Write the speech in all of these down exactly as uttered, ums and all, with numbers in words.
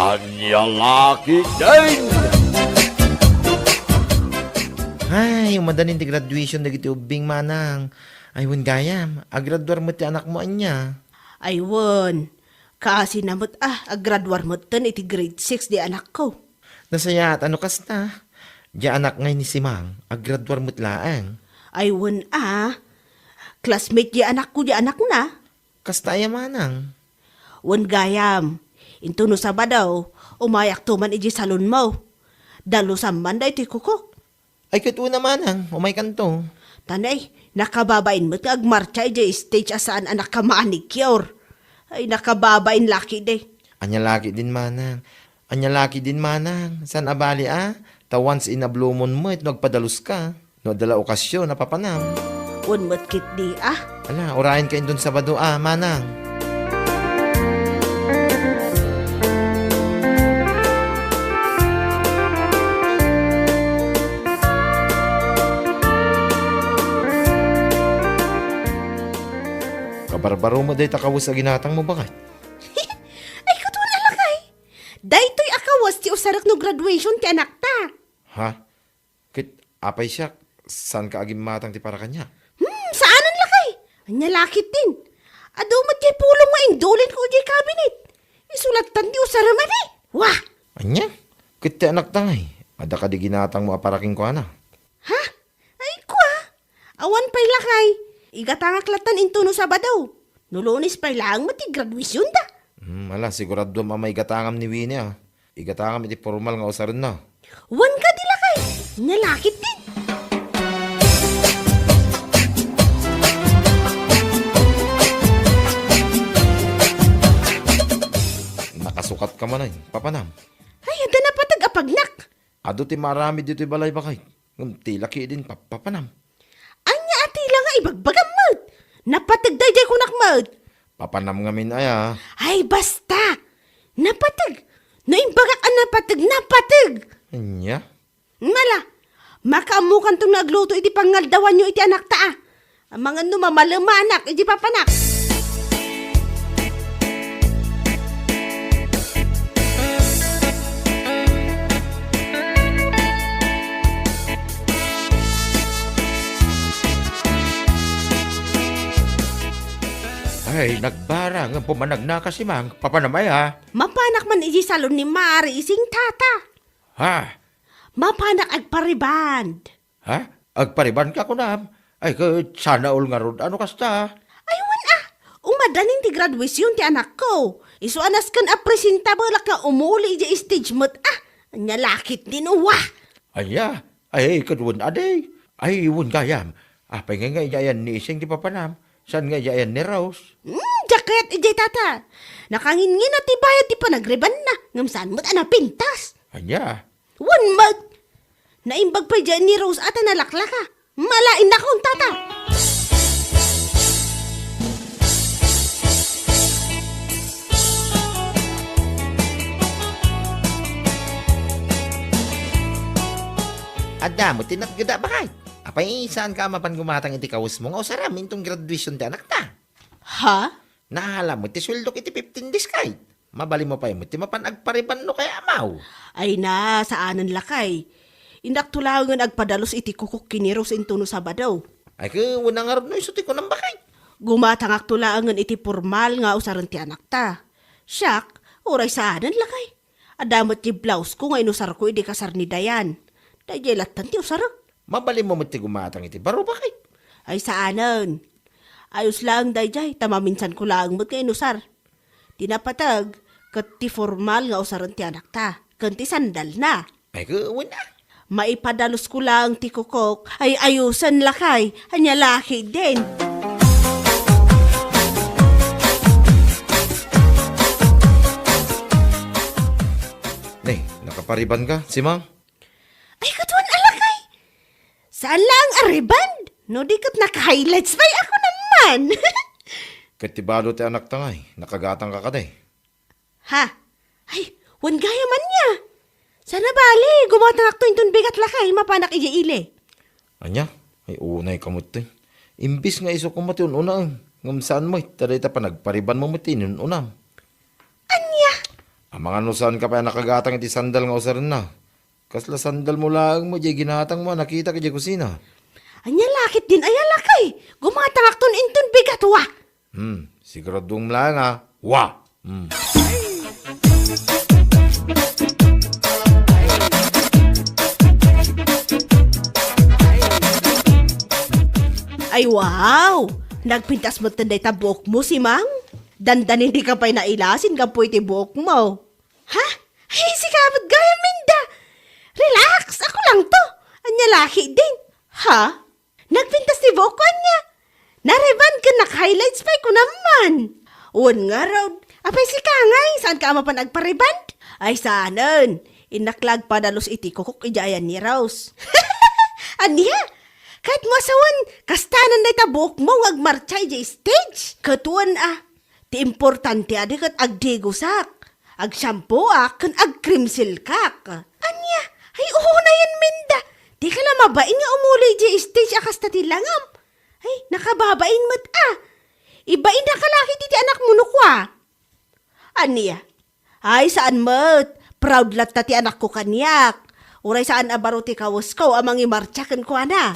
Ania la ketdin? Ay, umadanin ti graduation dagiti ubbing, manang. Ay, wen gayam, agraduar met ti anakmo ania? Ay, wen. Kaasina met a, agraduar metten iti grade six di anakko. Nasayaat a no kasta. Di anak ngay ni Simang, agraduar met laeng. Ay, wen a. Classmate di anakko di anakna. Kasta aya manang? Wen gayam, into no Sabado, umayakto man iti salonmo. Dalusam man daytoy kukok. Ay, ket una manang, umaykanto. Tanay, nakababain met nga agmartsa idiay stage a saan a nakamanicure. Ay, nakababain la ketdi. Ania la ketdin manang? Ania la ketdin manang? Saan a bali a? Ta once in a blue moon met no agpadaluska. No adda la okasyon a papanam. Wen met ketdi a. Ala, urayenka inton Sabado a, manang. Kabarbaro met dayta kawes a ginatangmo, baket. Ay, ket wen a lakay. Daytoy a kawes ti usarek no graduation ti anakta. Ha? Ket apay siak, saanka a gimmatang ti para kaniak? Hmm, saanen lakay. Ania la ketdin? Adu met diay pulong nga indulinko idiay cabinet. Isu lattan ti usarem a di. Wah! Ania? Ket ti anakta ngay, adda kadi ginatangmo a para kenkuana? Ha? Ay, kua? Awan pay lakay. Igatangak lattan into no Sabado. No Lunes pay laeng met ti graduationda. Hmm, ala, siguraduam a maigatangam ni Winnie a. Igatangam iti pormal nga usarenna. Wen kadi lakay, ania la ketdin. Nakasukatka manen, papanam. Ay, adda napateg a pagnak. Adu ti maaramid ditoy balay, baket. Ngem ti la ketdin pap-, papanam. Ania a ti la nga ibagbagam met? Napateg daydiay kunak met. Papanam ngamin aya. Ay, basta! Napateg! No imbagak a napateg, napateg! Ania? Mala, makaammokanton nga agluto iti pangaldawanyo iti anakta a. Amangan no mamalemanak iti papanak. Ay, nagbara nga pumanagna ka, Simang, papanam aya? Mapanak man iti salon ni Mari Ising, tata. Ha? Mapanak agpariband. Ha? Agparibanka kunam? Ay, ket sana all ngarud a no kasta. Ay, wen a. Umadanin ti graduation ti anakko. Isu a nasken a presentablak nga umuli idiay stage met a. Ania la ketdin, uwa. Ania? Ay, ket wen a di. Ay, wen gayam. Apay ngay nga idiay ayan ni Ising ti papanam? Saan nga idiay ayan ni Rose? Hmm, diak kayat idiay, tata. Nakanginnginat ti bayad ti panagribanna, ngem saan met a napintas. Ania? Wen met! Naimbag pay diay ni Rose a ta nalaklaka. Mala, innakon, tata! Adda met ti natgeda, baket. Apay, saanka a mapan gumatang iti kawesmo nga usarem inton graduation ti anakta? Ha? Naala met ti sueldok iti fifteen days, kay. Mabalinmo pay met ti mapan agpariban no kayamaw. Ay na, saanen lakay. Innakto laengen agpadalus iti kukok ken ni Rose inton no Sabado. Ay, ket wen a ngarud no isu ti kunam, baket. Gumatangakto laengen iti pormal nga usaren ti anakta. Siak, uray saanen lakay. Adda met ti blausko nga inusarko idi kasar ni Dayan. Daydiay lattan ti usarek. Mabalinmo met ti gumatang iti baro, baket. Ay, saanen. Ayos laeng daydiay, ta maminsanko laeng met nga inusar. Ti napateg, ket ti formal nga usaren ti anakta, ken ti sandalna. Ay, ket wen a. Maipadalusko laeng ti kukok, ay ayusen lakay, ania la ketdin. Ne, nakapariban ka, Simang? Ay, ket wen a lakay. Saan laeng a rebond? No di ket naka-highlights pay ako naman. Ket ti balo ti anakta ngay, nakagatangka kadi? Ha? Ay, wen gayam ania. Saan a bali, gumatangakto inton bigat lakay, mapanak idiay ili. Ania? Ay, unayka met ti. Imbis nga isu koma ti un-unaem, ngem saan met, ta dayta panagparibanmo met ti inun-unam. Ania? Amangan no saanka pay a nakagatang iti sandal nga usarenna. Kasla sandalmo laeng met diay ginatangmo a nakitak idiay kusina. Ania la ketdin aya, lakay? Gumatangakton inton bigat, wa. Hmm, siguraduem laeng a, wa. Hmm. Ay, wow! Nagpintas metten dayta buokmo, Simang? Dandanin dika pay nailasin gapu iti buokmo. Ha? Ay, sika met gayam, Minda. Relax, ako lang to. Ania la ketdin? Ha? Nagpintas ti buokko, ania? Narebond ken naka-highlights pay, kunam man. Wen ngarud, apay sika ngay, saanka a mapan agparebond? Ay, saanen. Innak la agpadalus iti kukok idiay ayan ni Rose. Ania? Ket mo a sawen, kastanan dayta buokmo nga agmartsa idiay stage? Ket wen a, ti importante a di ket agdigosak, agshampoak, ken agcream silkak. Ania? Ay, unayen, Minda. Dika la mabain nga umuli idiay stage a kasta ti langam. Ay, nakababain met a. Ibainaka la ketdi ti anakmo no kua. Ania? Ay, saan met. Proud latta ti anakko kaniak. Uray saan a baro ti kawesko a mangimartsa kenkuana.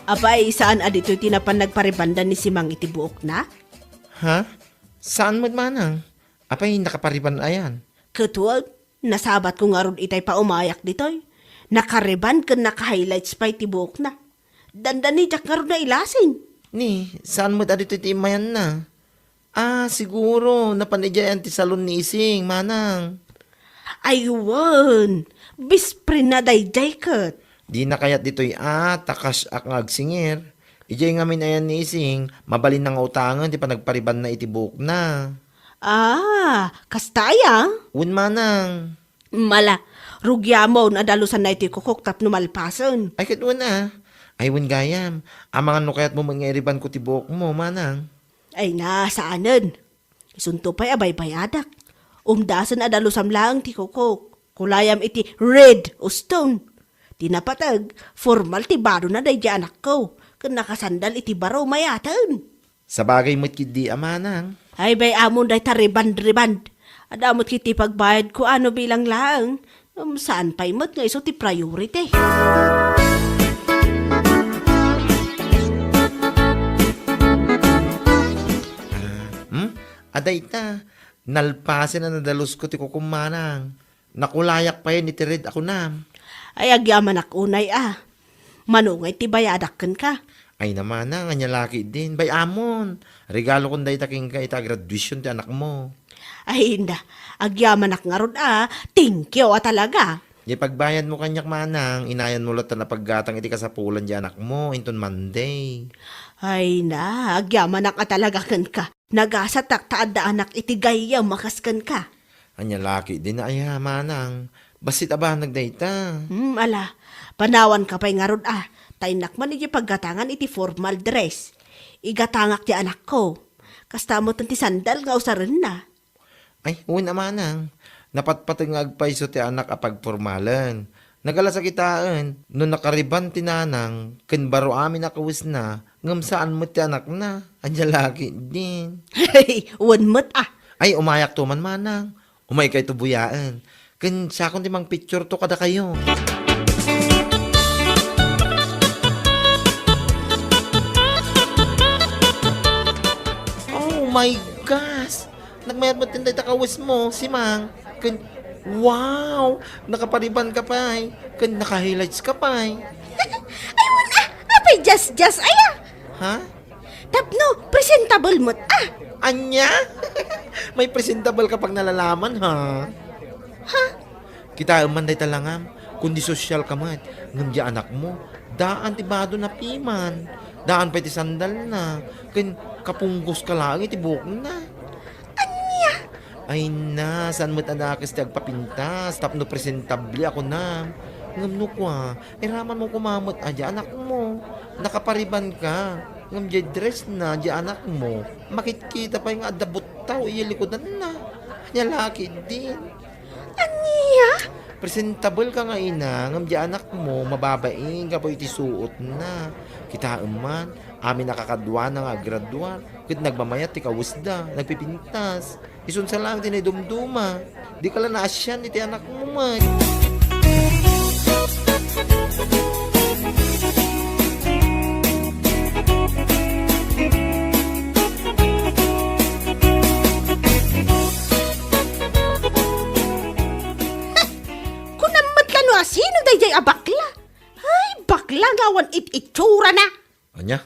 Apay, saan a ditoy ti napan nagparebondan ni Simang iti buokna? Ha? Saan met, manang? Apay, nakaparebond ayan? Ket wen, nasabatko ngarud itay paumayak ditoy. Nakarebond ken naka-highlights pay ti buokna. Dandani diak ngarud nailasin. Ni, saan met a ditoy ti immayanna? Ah, siguro, napan idiay ayan ti salon ni Ising, manang. Ay, wen, best friendna daydiay ket. Dina kayat ditoy a, ta cash-ak nga agsingir. Idiay ngamin ayan ni Ising, mabalinna nga utangen ti panagparebondna iti buokna. Ah, kasta aya? Wen, manang. Mala, rugiamon a dalusanna iti kukok tapno malpasen. Ay, ket wen a. Ay, wen gayam. Amangan no kayatmo met nga irebondko ti buokmo, manang. Ay na, saanen. Isunto pay a baybayadak. Umdasen a dalusam laeng ti kukok. Kulayam iti red o stone. Ti napateg, formal ti badona daydiay anakko. Ken nakasandal iti baro mayaten. Sabagay met ketdi a manang. Ay, bay-amon dayta rebond-rebond. Adda met ketdi pagbayadko a no bilang laeng. Ngem saan pay met nga isu ti priority. Ah, hmm? Adda ita, nalpasen a nadalusko ti kukom, manang. Nakulayak payen iti red a kunam. Ay, agyamanak unay a. Mano ngay ti bayadak kenka? Ay na manang, ania la ketdin. Bay-amon. Regalokon dayta kenka ita a graduation ti anakmo. Ay, inda. Agyamanak ngarud a. Thank you a talaga. Diay pagbayadmo kaniak, manang, inayanmo latta a paggatang iti kasapulan diay anakmo inton Monday. Ay na, agyamanak a talaga kenka. Nagasatak ta adda anak iti gayyem a kas kenka. Ania la ketdin aya, manang? Bassit a banag dayta. Hmm, ala. Panawanka pay ngarud a. Ta innak man idiay paggatangan iti formal dress. Igatangak ti anakko. Kasta met ti sandal nga usarenna. Ay, wen a manang. Napatpateg nga agpayso ti anak a pagpormalen. Nagalas a kitaen no nakarebond ti nanang ken baro amin a kawesna, ngem saan met ti anakna. Ania la ketdin. Wen met a. Ay, umayakto man, manang. Umaykayto buyaen. Ken siakon ti mangpictureto kadakayo. Oh my gosh! Nagmayat met dayta kawesmo, Simang. Ken, wow! Nakaparebond ka pay. Ken naka-highlights ka pay. Ay, wen a, apay, just, just, aya? Ha? Tapno, presentable met a. Ania? May presentable ka pay nalalaman, ha? Ha? Kitaem man dayta langam, kundi sosyal ka met, ngem diay anakmo, daan ti badona piman, daan pay ti sandalna, ken kapunggos ka laeng iti buokna. Ania? Ay na, saan met a nakes ti agpapintas tapno presentable a kunam. Ngem no kua, iramanmo koma met a diay anakmo. Nakaparebond ka, ngem diay dressna diay anakmo, makitkita pay nga adda buttaw idiay likudanna. Ania la ketdin. Ania? Presentable ka nga ina, ngem diay anakmo, mababain gapu iti suotna. Kitaem man, amin a kakaduana nga aggraduar, ket nagmamayat ti kawesda, nagpipintas. Isunsa laeng ti naidumduma. Dika la naasian iti anakmo met. Kunam met la no asino daydiay a bakla. Ay, bakla nga awan it-itsurana. Ania?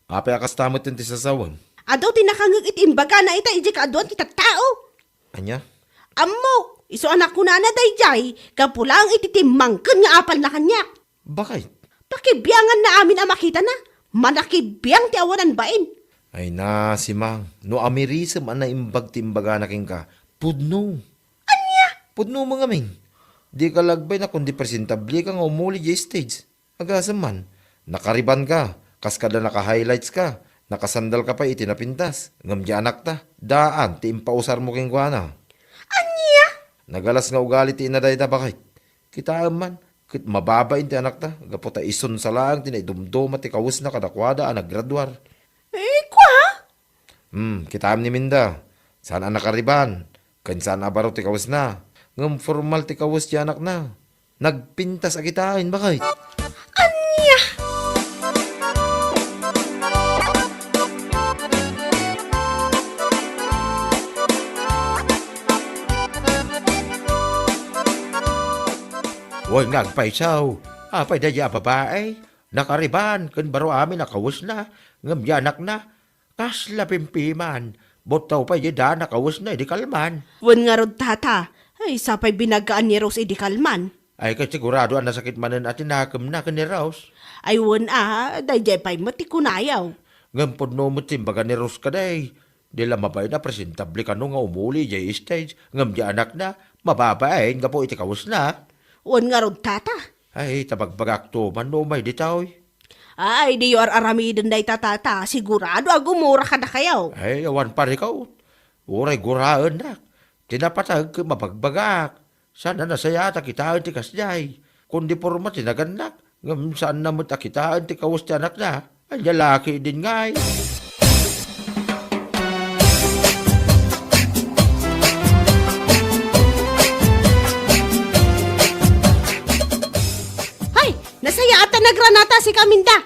Apay a kasta met ti sasawem? Adu ti nakangngeg iti imbagana ita idiay kaaduan ti tattao. Ania? Ammok, isu a nakunana daydiay, gapu laeng iti timmangken nga apalna kaniak. Bakit? Pakibianganna amin a makitana, manakibiang ti awanan bain. Ay na, Simang, no amirisem a naimbag ti imbagana kenka, pudno. Ania? Pudno mo ngamin. Di ka lagbay na kundi presentable ka nga umuli di stage. Agasem man, nakariban ka, kas kada naka-highlights ka, nakasandal ka pay iti napintas, ngem di anakta, daan ti impausarmo kenkuana. Ania? Nagalas nga ugali ti ina dayta, bakit? Kitaem man, ket mababain ti anakta, gapu ta isunsa laeng ti naidumduma ti kawesna kadakuada a naggraduar. Eh, kua? Hmm, kitaem ni Minda, saan a nakariban, ken saan a baro ti kawesna, ngem formal ti kawes ti anakna. Nagpintas a kitaen, bakit? Ania? Wen nga agpayso, apay daydiay a babai? Nakariban ken baro amin a kawesna, ngem di anakna, kasla pimpiman, buttaw pay di daan a kawesna idi kalman. Wen ngarud, tata, ay, sapay binagaan ni Rose idi kalman. Ay, ket sigurado a nasakit manen a tinakemna ken ni Rose. Ay, wen a, daydiay pay met ti kunayo. Ngem pudno met ti imbaga ni Rose kadi. Di la mabain a presentable kano nga umuli idiay stage, ngem di anakna, mababain gapu iti kawesna. Wen ngarud, tata. Ay, ta bagbagakto man no umay ditoy. Ay, diyo ar-aramiden dayta, tata. Sigurado a gumura kadakayo. Ay, awan parikot. Uray guraennak. Ti napateg ket mabagbagak. Saan a nasayaat a kitaen ti kasdiay. Kundi porma ti nagannak. Ngem saanna met a kitaen ti kawes ti anakna. Ania la ketdin ngay? Hay! Nasayaat a nagranata sika, Minda!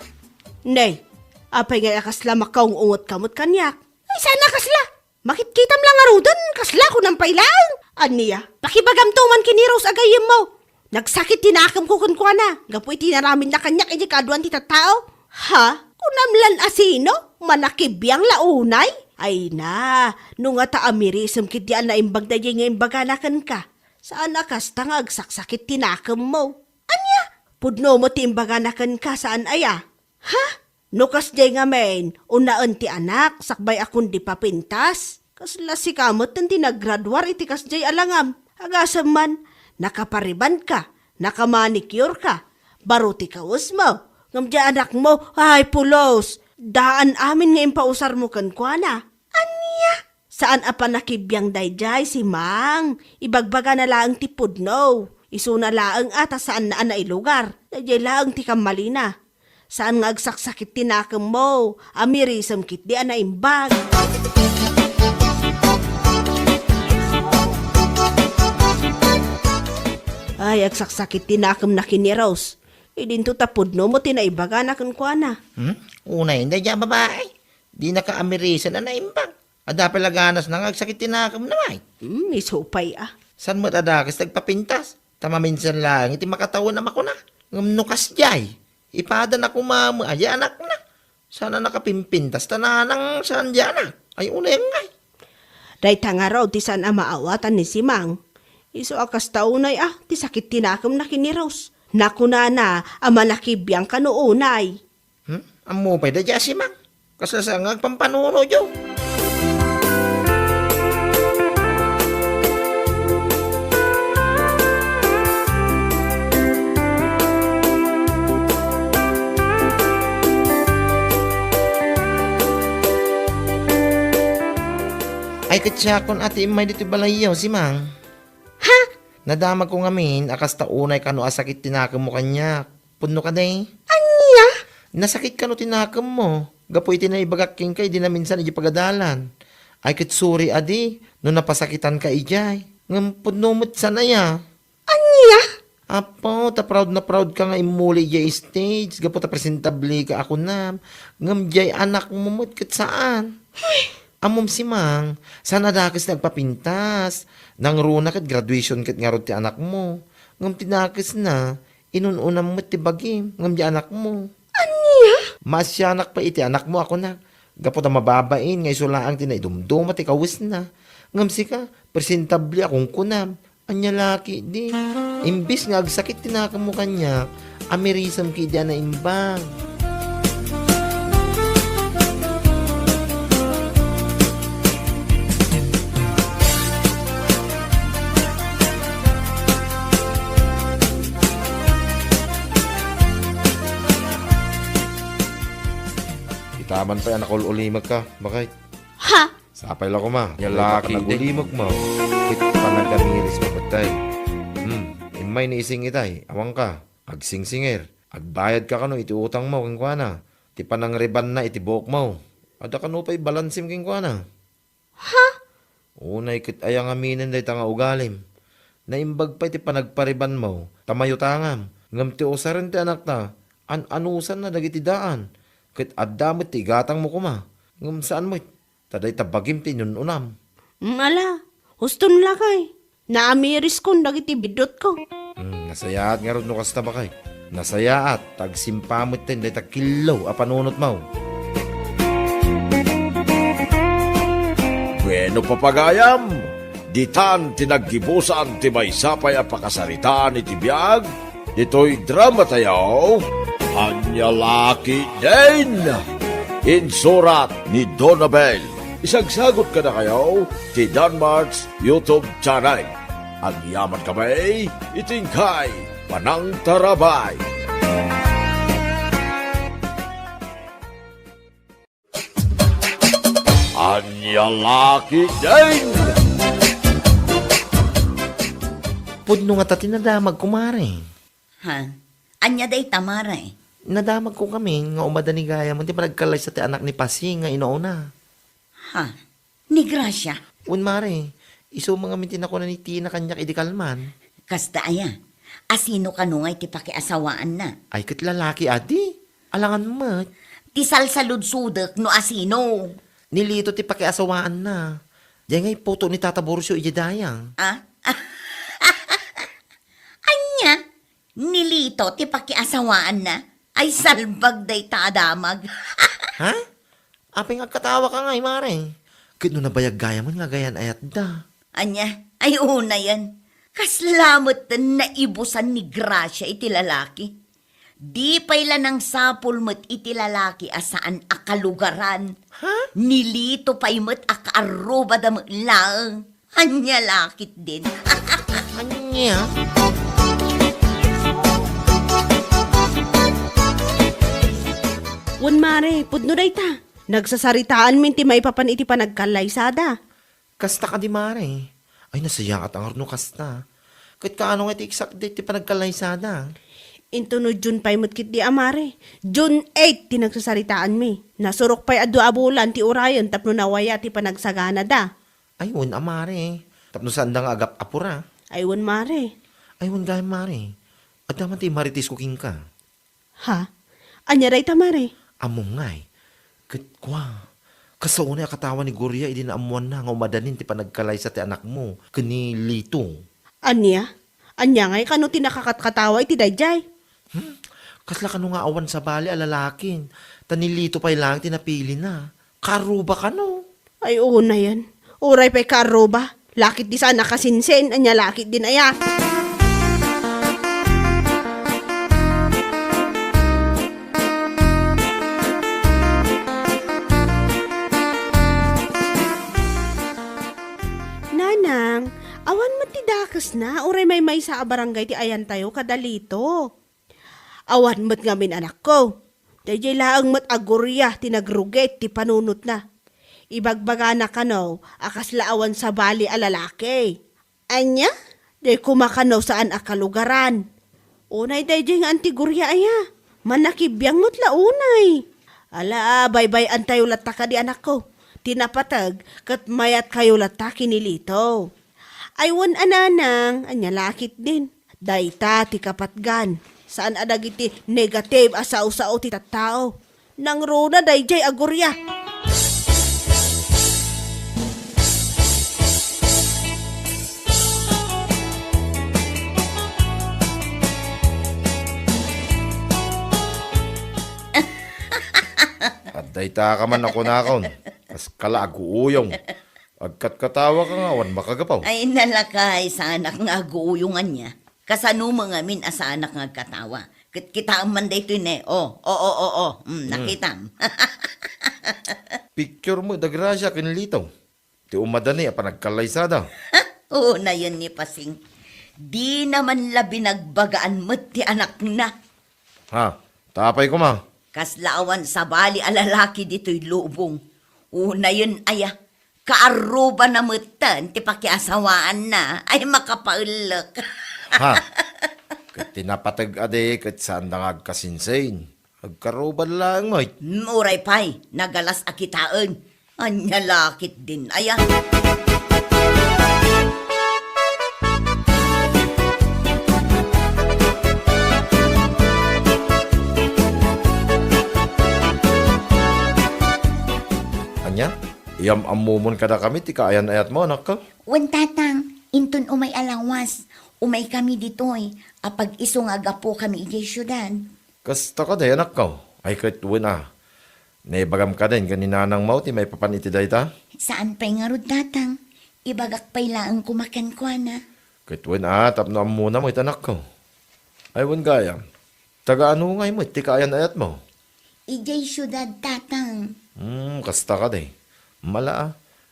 Nay, apay ngay a kasla makaung-ungetka met kaniak? Ay, saan a kasla! Makitkitam la ngaruden, kasla kunam pay laeng. Ania, pakibagamto man ken ni Rose a gayyemmo. Nagsakit ti nakemko kenkuana, gapu iti inaramidna kaniak idiay kaaduan ti tattao. Ha? Kunam lan a sino? Manakibiang la unay? Ay na, no ngata amirisem ketdi a naimbag daydiay nga imbagana kenka. Saan a kasta nga agsaksakit ti nakemmo. Ania? Pudno met ti imbagana kenka, saan aya? Ha? No kasdiay ngamin, unaen ti anak, sakbay a kundi papintas. Kasla sika met ti naggraduar iti kasdiay a langam. Agasem man, nakaparibanka, nakamanicureka, baro ti kawesmo. Ngem diay anakmo, ay, pulos! Daan amin nga impausarmo kenkuana. Ania? Saan a panakibiang daydiay, Simang. Ibagbagana laeng ti pudno. Isuna laeng a ta saanna a nailugar. Daydiay laeng ti kammalina. Saan nga agsaksakit ti nakemmo. Amirisem ketdi a naimbag. Ay, agsaksakit ti nakemna ken ni Rose. Idinto ta pudno met ti naibagana kenkuana. Hmm? Unay, daydiay a babai. Dinaka amirisen a naimbag. Adda pay la ganasna nga agsakit ti nakemna, ay. Hmm, isu pay a. Saan met a dakes ti agpapintas? Ta maminsan laeng iti makatawen a makuna. Ngem no kasdiay, ipadana koma met a diay anakna. Saan a nakapimpintas ta nanang saan diay anak. Ay, unay ngay. Dayta ngarud ti saan a maawatan ni Simang. Isu a kasta unay a ti sakit ti nakemna ken ni Rose. Nakunana a manakibiang kano unay. Hmm? Ammo pay daydiay a Simang. Kasla saan nga agpampanunotyo. Ay, ket siakon a ti immay ditoy balayyo, Simang. Ha? Nadamagko ngamin a kasta unay kano a sakit ti nakemmo kaniak. Pudno kadi? Ania? Nasakit kano ti nakemmo. Gapu iti naibagak kenka idi naminsan idiay pagadalan. Ay ket sorry adi no napasakitanka idiay. Ngem pudno met saan aya. Ania? Apo, ta proud na proud ka nga immuli idiay stage, gapu ta presentable ka a kunam. Ngem diay anakmo met ket saan. Ammom, Simang, saan a dakes nga agpapintas. Nangruna ket graduation ket ngarud ti anakmo. Ngem ti dakesna, inun-unam met ti bagim, ngem diay anakmo. Ania? Maasianak pay iti anakmo a kunak. Gapu ta mababain nga isu laeng ti naidumduma ti kawesna. Ngem sika, presentable a kunkunam. Ania la ketdi? Imbes nga agsakit ti nakemmo kaniak, amirisem ketdi a naimbag. Itaman pay a nakul-ulimekka, bakay. Ha? Sapay la koma, lalaki, panagulimekmo, ket panagamirismo ketdi. Hmm, immay ni Ising itay, awanka, agsingsingir, agbayadka kano iti utangmo kenkuana, ti panangribanna iti buokmo. Adda kano pay balansim kenkuana. Ha? Unay ket aya ngaminen dayta nga ugalim. Naimbag pay ti panagparibanmo, ta mayutangam, ngem ti usaren ti anakta, an-anusanna dagiti daan, ket adda met ti igatangmo koma, ngem saan met. Ta dayta bagim ti inun-unam. Mm, ala, huston lakay. Naamiriskon dagiti biddutko. Hmm, nasayaat ngarud no kasta, bakay. Nasayaat, ta agsimpa metten dayta killo a panunotmo. Bueno, papagayam, ditan ti naggibusan ti maysa pay a pakasaritaan iti biag, ditoy dramatayo, Ania la ketdin! Insurat ni Donabel. Isagsagot kadakayo ti Danmart's YouTube channel. Agyamankami iti inkay panangtarabay. Ania la ketdin! Pudno ngata ti nadamagko, mare. Ha? Ania dayta, mare? Nadamagko ngamin nga umada ni gayam ti panagkallaysa ti anak ni Pasing nga inauna. Ha? Ni Gracia? Wen, mare. Isu met ngamin ti nakuna ni Tina kaniak idi kalman. Kasta aya? Asino kano ngay ti pakiasawaanna? Ay, ket lalaki adi. Alangan met. Ti salsaludsodek no asino. Ni Lito ti pakiasawaanna. Diay ngay puto ni Tata Borcio idiay dayang. Ah? Ania? Ni Lito ti pakiasawaanna? Ay, salbag dayta a damag. Ha? Apay nga agkatawaka ngay, mare? Ket no nabayag gayamen nga gayan ayatda. Ania? Ay, unayen. Kasla met naibusan ni Gracia iti lalaki. Di pay la nangsapul met iti lalaki a saan a kalugaran. Ha? Ni Lito pay met a kaarrubada met laeng. Ania la ketdin? Ania? Wen, mare, pudno dayta. Nagsasaritaanmin ti maipapan iti panagkallaysada. Kasta kadi, mare? Ay, nasayaat a ngarud no kasta. Ket kaano nga ti exact date ti panagkallaysada? Inton no June pay met ketdi a, mare. June eight ti nagsasaritaanmi. Nasurok pay a dua a bulan ti urayen tapno nawaya ti panagsaganada. Ay, wen a, mare. Tapno saanda nga agap-apura. Ay, wen, mare. Ay, wen gayam, mare. Adda man ti maritesko kenka. Ha? Ania dayta, mare? Ammom ngay. Ket kua, kasta unay a katawa ni Gloria idi naammoanna nga umadanin ti panagkalaysa ti anakmo ken ni Lito. Ania? Ania ngay kano ti nakakatkatawa iti daydiay? Hmm? Kasla kano nga awan sabali a lalakin, ta ni Lito pay laeng ti napilina. Kaarruba kano? Ay, unayen. Uray pay kaarruba. La ketdi saan a kasinsin, ania la ketdin aya. Nanang, awan met ti dakesna, uray maymaysa a barangay ti ayantayo kada Lito. Awan met ngamin, anakko. Daydiay laeng met a Gloria ti nagrugit ti panunotna. Ibagbagana kano a kasla awan sabali a lalaki. Ania? Di koma kano saan a kalugaran. Unay daydiay nga Anti Gloria aya. Mannakibiang met la unay. Ala, baybay-antayo latta kadi, anakko. Ti napateg ket mayatkayo latta ken ni Lito. Ay wen a nanang, ania la ketdin. Dayta ti kapatgan. Saan a dagiti negative a sao-sao ti tattao. Nangruna daydiay a Gloria. Adda ita ka man a kunakon. Kas kala aguuyong. Agkatkatawa ka nga awan makagapaw. Ay, nalakay, saanak nga aguuyong ania. Kasano met ngamin a saanak nga agkatawa? Ket kitaem man daytoy ne. Oh, oo, oo. Mm, nakitam. Picture mo, da Gracia ken Lito. Ti umadani a panagkallaysada. Unayen ni Pasing. Dina man la binagbagaan met ti anakna. Ha? Tapay koma. Kasla awan sabali a lalaki ditoy lubong. Unayen aya, kaarrubana metten ti pakiasawaanna. Ay, makapaellek. Ha? Ket ti napateg a di, ket saanda nga agkasinsin. Agkarubad laeng met. Mm, uray pay, nagalas a kitaen. Ania la ketdin aya. Ania? Iyam-ammomon kadakami ti kaayan-ayatmo, anakko? Wen, Tatang, inton umay a lawas, umaykami ditoy, apag-isu nga agapokami idiay siudad. Kasta kadi, anakko? Ay, ket wen a. Naibagam kadin ken ni nanangmo ti maipapan iti dayta? Saan pay ngarud, Tatang. Ibagak pay laeng koma kenkuana. Ket wen a, tapno ammona met, anakko. Ay, wen gayam. Taga ano ngay met ti kaayan-ayatmo? Idiay siudad, Tatang. Hmm, kasta kadi. Mala a.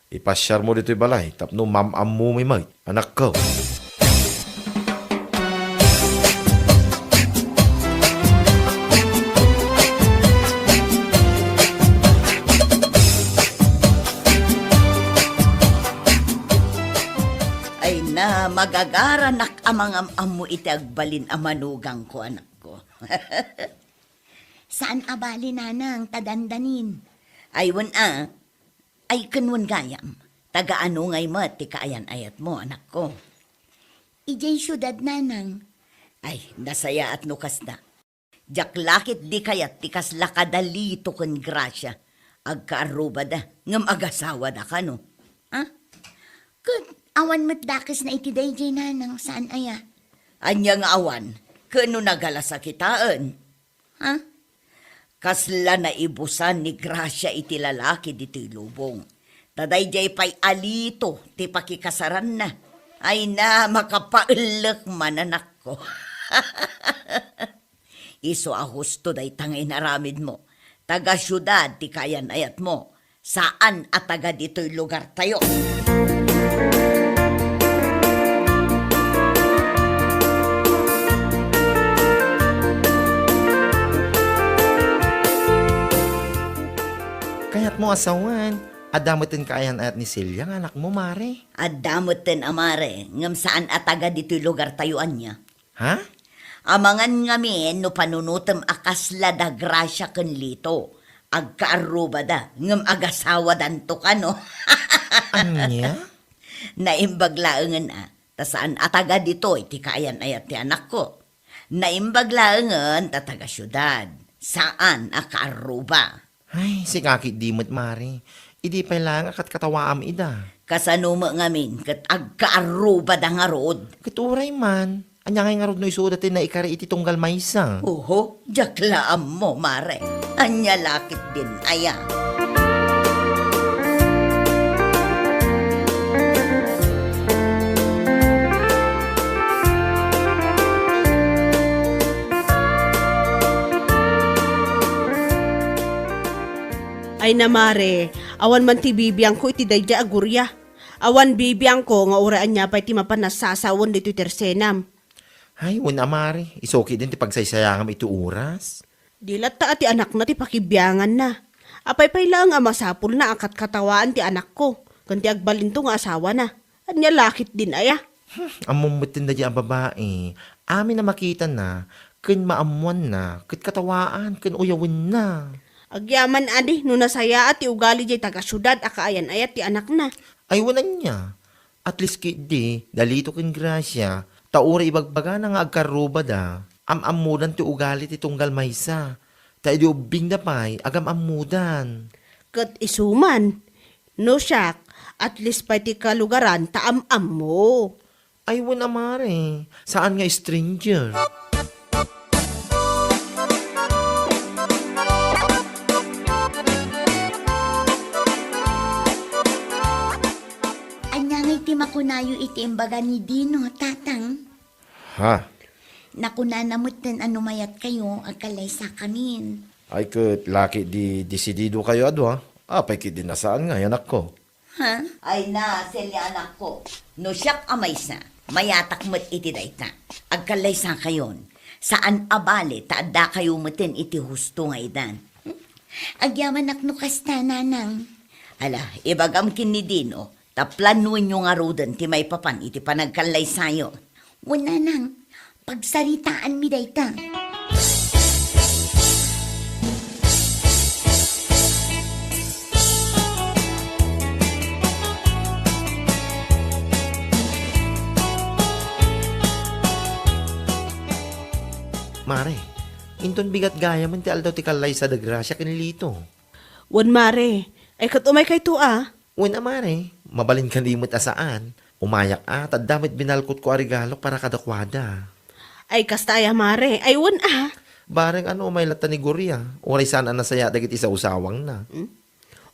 Ipasiarmo ditoy balay tapno mam-ammomi met, anakko. Ay na, magagaranak a mangam-ammo iti agbalin a manugangko, anakko. Saan a bali, nanang, ta dandanin. Ay, wen a. Ay, ken wen gayam, taga ano ngay met ti kaayan-ayatmo, anakko? Idiay siudad, nanang. Ay, nasayaat no kasta. Diak la ketdi kayat ti kasla kada Lito ken Gracia. Agkaarrubada, ngem agasawada kano. Ha? Ket awan met dakesna iti daydiay, nanang, saan aya? Ania nga awan? Ken no nagalas a kitaen? Ha? Kasla naibusan ni Gracia iti lalaki ditoy lubong. Ta daydiay pay a Lito ti pakikasaranna. Ay na, makapaellek man, anakko. Isu a husto dayta nga inaramidmo. Taga siudad ti kaayan-ayatmo. Saan a taga ditoy lugartayo. Kayatmo a sawen, adda metten kaayan-ayat ni Celia nga anakmo, Mare? Adda metten a Mare, ngem saan a taga ditoy lugartayo ania. Ha? Amangan ngamin no panunotem a kasla da Gracia ken Lito. Agkaarrubada, ngem agasawadanto kano. Ania? Naimbag laengen a, ta saan a taga ditoy ti kaayan-ayat ti anakko. Naimbag laengen ta taga siudad, saan a kaarruba. Ay, sika ketdi met, Mare. Idi pay laeng a katkatawaam ida. Kasano met ngamin ket agkaarrubada ngarud? Ket uray man. Ania ngay ngarud no isuda ti naikari iti tunggal maysa? Oho, diak la ammo, Mare. Ania la ketdin aya? Ay na, Mare, awan man ti bibiangko iti daydiay a Gloria. Awan bibiangko nga uray ania pay ti mapan a sasawen ditoy tersenam. Ay, wen a, Mare, isu ketdin ti pagsaysayangam iti oras. Di latta a ti anakna ti pakibianganna. Apay pay laeng a masapulna a katkatawaan ti anakko, ken ti agbalinto nga asawana. Ania la ketdin aya? Ammom metten daydiay a babai, amin a makitana, ken maammoanna, ket katawaan, ken uyawenna. Agyaman adi no nasayaat ti ugali diay taga-siudad a kaayan-ayat ti anakna. Ay, wen ania? At least ketdi, da Lito ken Gracia, ta uray ibagbagana nga agkarrubada, am-ammodan ti ugali ti tunggal maysa, ta idi ubbingda pay, agam-ammodan. Ket isu man, no siak, at least pay ti kalugaran ta am-ammo. Ay, wen a mare, saan nga stranger? Ania ngay ti makunayo iti imbaga ni Dino, Tatang? Ha? Nakunana metten a no mayatkayo, agkallaysakamin. Ay, ket la ketdi desididokayo a dua. Apay ketdi a saan ngay, anakko? Ha? Ay na, Celia, anakko. No siak a maysa, mayatak met iti dayta. Agkallaysakayon. Saan a bale ta addakayo metten iti husto nga idan. Agyamanak no kasta, Nanang. Ala, ibagam ken ni Dino, ta planoenyo ngaruden ti maipapan iti panagkallaysayo. Wen, Nanang, pagsaritaanmi dayta. Mare, inton bigat gayamen ti aldaw ti kallaysa da Gracia ken Lito. Wen, mare, ay ket umaykayto a? Wen a, mare, mabalin kadi met a saan. Umayak a, ta adda met binalkotko a regalok para kadakuada. Ay, kasta aya, mare? Ay, wen a. Bareng a no umay latta ni Gloria, uray saan a nasayaat dagiti sawsawangna. Hmm?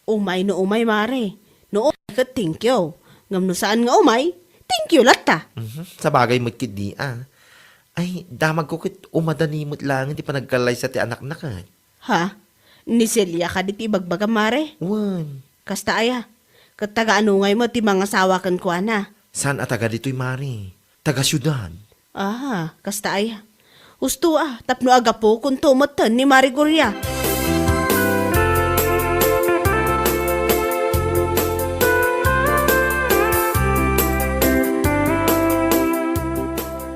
Umay no umay, mare. No umay ket thank you. Ngem no saan nga umay, thank you latta. Mhm. Sabagay met ketdi a. Ay, damagko ket umadani met laengen ti panagkallaysa ti anakna ket. Ha? Ni Celia kadi ti ibagbagam, mare? Wen. Kasta aya? Ket taga-ano ngay met ti mangasawa kenkuana? Saan a taga ditoy, mare? Taga siudad. Ah, kasta aya? Husto a, tapno agapukonto metten ni Mare Gloria.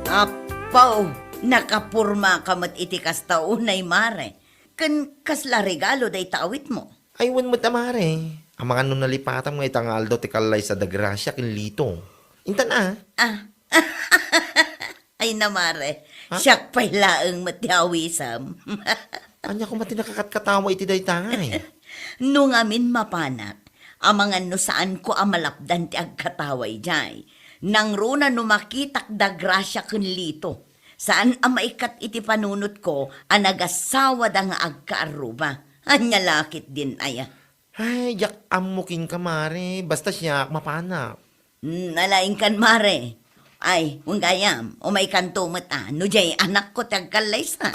Apo, nakapormaka met iti kasta unay, mare. Ken kasla regalo dayta awitmo? Ay, wen met a, mare. Amangan no nalipatam nga ita nga aldaw ti kallaysa da Gracia ken Lito. Intan a. Ah. Ay na, mare. Ha? Siak pay laeng met ti awisem. Ania koma ti nakakatkatawa iti dayta ngay? No ngamin mapanak, amangan no saanko a malapdan ti agkatawa idiay. Nangruna no makitak da Gracia ken Lito. Saan a maikkat iti panunotko a nagasawada nga agkaarruba. Ania la ketdin aya? Ay, diak ammo kenka, mare. Basta siak, mapanak. Hmm, ala, inkan, mare. Ay, wen gayam, umaykanto met a, no diay anakko ti agkallaysa.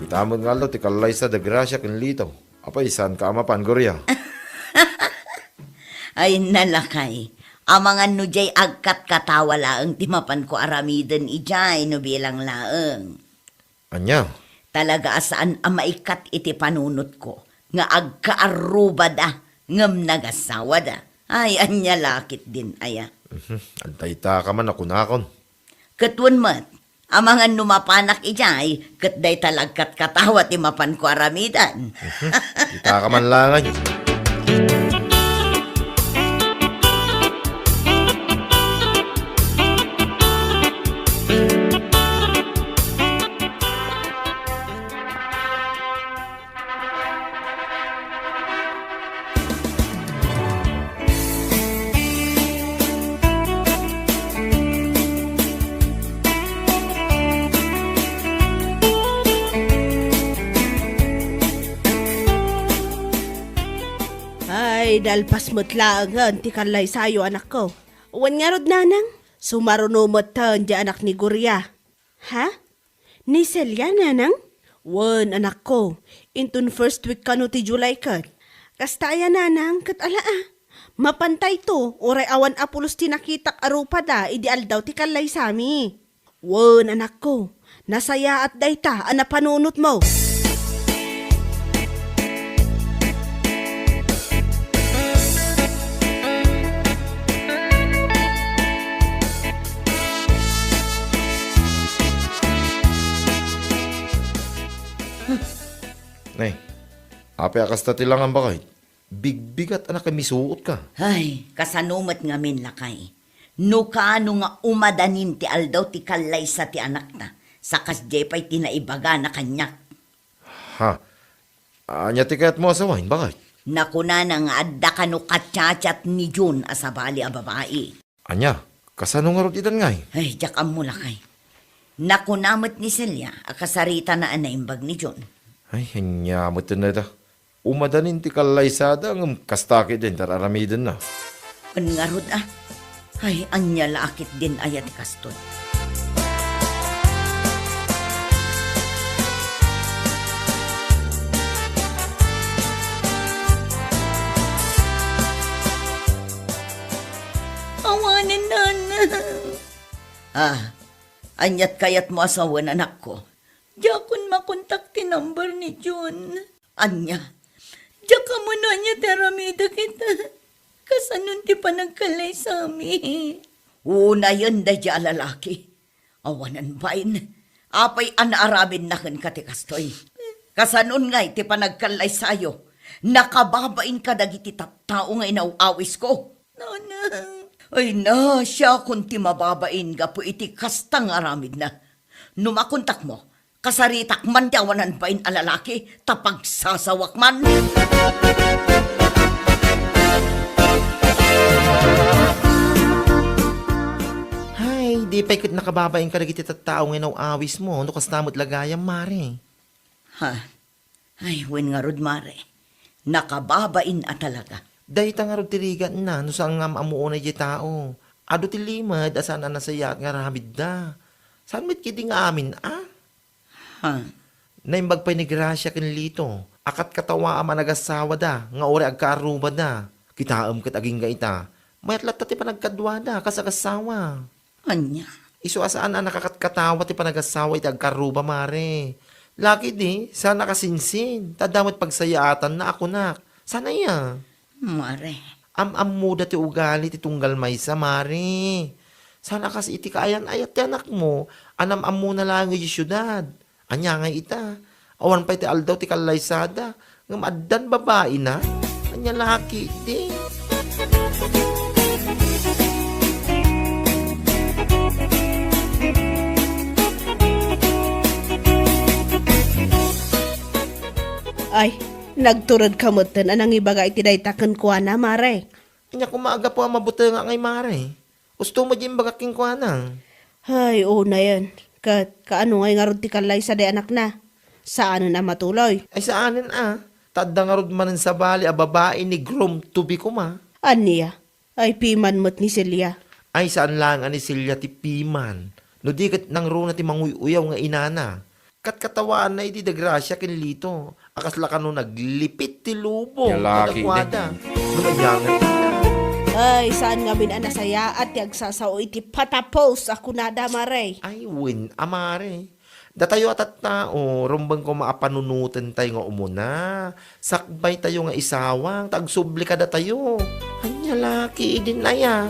Ita met nga aldaw ti kallaysa da Gracia ken Lito. Apay, saanka a mapan, Gloria? Ay, nalakay. Amangan no diay agkatkatawa laeng ti mapanko aramiden idiay no bilang laeng. Ania? Talaga a saan a maikkat iti panunotko nga agkaarrubada ngem nagasawada. Ay, ania la ketdin aya? Mhm. Adda ita ka man a kunakon. Ket wen met, amangan no mapanak idiay, ket dayta la agkatkatawa ti mapanko aramiden. Mhm. Ita ka man laeng. Ay, nalpas met laengen ti kallaysayo, anakko. Wen ngarud, nanang, sumaruno metten ti anak ni Gloria. Ha? Ni Celia, nanang? Wen, anakko, inton first week kano ti July ket. Kasta aya, nanang, ket ala a. Mapantayto, uray awan a pulos ti nakitak a rupada idi aldaw ti kallaysami. Wen, anakko, Nasayaat dayta a napanunotmo. Nay, apay a kasta ti langan, baket? Bigbigat a nakimisuotka. Ay, kasano met ngamin, lakay? No kaano nga umadanin ti aldaw ti kallaysa ti anakta, sa kasdiay pay ti naibagana kaniak. Ha? Ania ti kayatmo a sawen, baket? Nakunana nga adda kano ka-chat-chat ni Jun a sabali a babai. Ania? Kasano ngarud itan ngay? Ay, diak ammo, lakay. Nakuna met ni Celia a kasaritana a naimbag ni Jun. Ay, ania met dayta? Umadanin ti kallaysada ngem kasta ketdin ti ar-aramidenna. Wen ngarud a. Ay, ania la a ketdin aya ti kastoy? Awanen, nana. Ah, aniat kayatmo a sawen, anakko? Diakon makontak ti number ni Jun. Ania? Diak ammo no ania ti aramidek ita. Kasanon ti panagkallaysami? Unayen daydiay a lalaki. Awanen bain. Apay a naaramidna kenka ti kastoy? Kasanon ngay ti panagkallaysayo? Nakababain kadagiti tattao nga inaw-awisko? Nanang. Ay na, siakon ti mababain gapu iti kasta nga aramidna. No makontakmo, kasaritak man ti awanan bain a lalaki, ta pagsasawak man. Hay, di pay ket nakababain kadagiti tattao nga inaw-awismo, no kasta met la gayam, mare. Ha? Ay, wen ngarud, mare. Nakababain a talaga. Dayta ngarud ti rigatna, no saan nga am-ammo unay diay tao. Adu ti limed a saan a nasayaat nga aramidda. Saan met ketdi nga amin, a? Ha? Naimbag pay ni Gracia ken Lito a katkatawaam a nagasawada nga uray agkaarrubada. Kitaem ket agingga ita, mayat latta ti panagkaduada kas agassawa. Ania? Isu a saan a nakakatkatawa ti panagasawa iti agkarruba, mare. Lakay di, saan a kasinsin, ta adda met pagsayaatanna a kunak. Saan aya? Mare. Am-ammoda ti ugali ti tunggal maysa, mare. Saan a kas iti kaayan-ayat ti anakmo a nam-ammona laeng idiay siudad. Ania ngay ita? Awan pay ti aldaw ti kallaysada, ngem addan babaina? Ania la ketdi? Ay, nagturedka metten a nangibaga iti dayta kenkuana, mare. Ania koma a gapu a mabutengak ngay, mare? Usto met diay imbagak kenkuana. Hay, unayen. Ket kaano ngay ngarud ti kallaysa daydiay anakna? Saanen a matuloy? Ay, saanen a. Ta adda ngarud manen sabali a babai ni groom to be koma. Ania? Ay, piman met ni Celia. Ay, saan laeng a ni Celia ti piman. No di ket nangruna ti manguy-uyaw nga inana. Katkatawaanna idi da Gracia ken Lito a kasla kano naglipit ti lubong kadakuada. Ngem ania ngay ita? Ay, saan ngamin a nasayaat ti agsasao iti patapos a kunada, mare. Ay, wen a, mare. Datayo a tattao, rumbeng koma a panunotentayo nga umuna. Sakbaytayo nga isawang ta agsubli kadatayo. Ania la ketdin aya?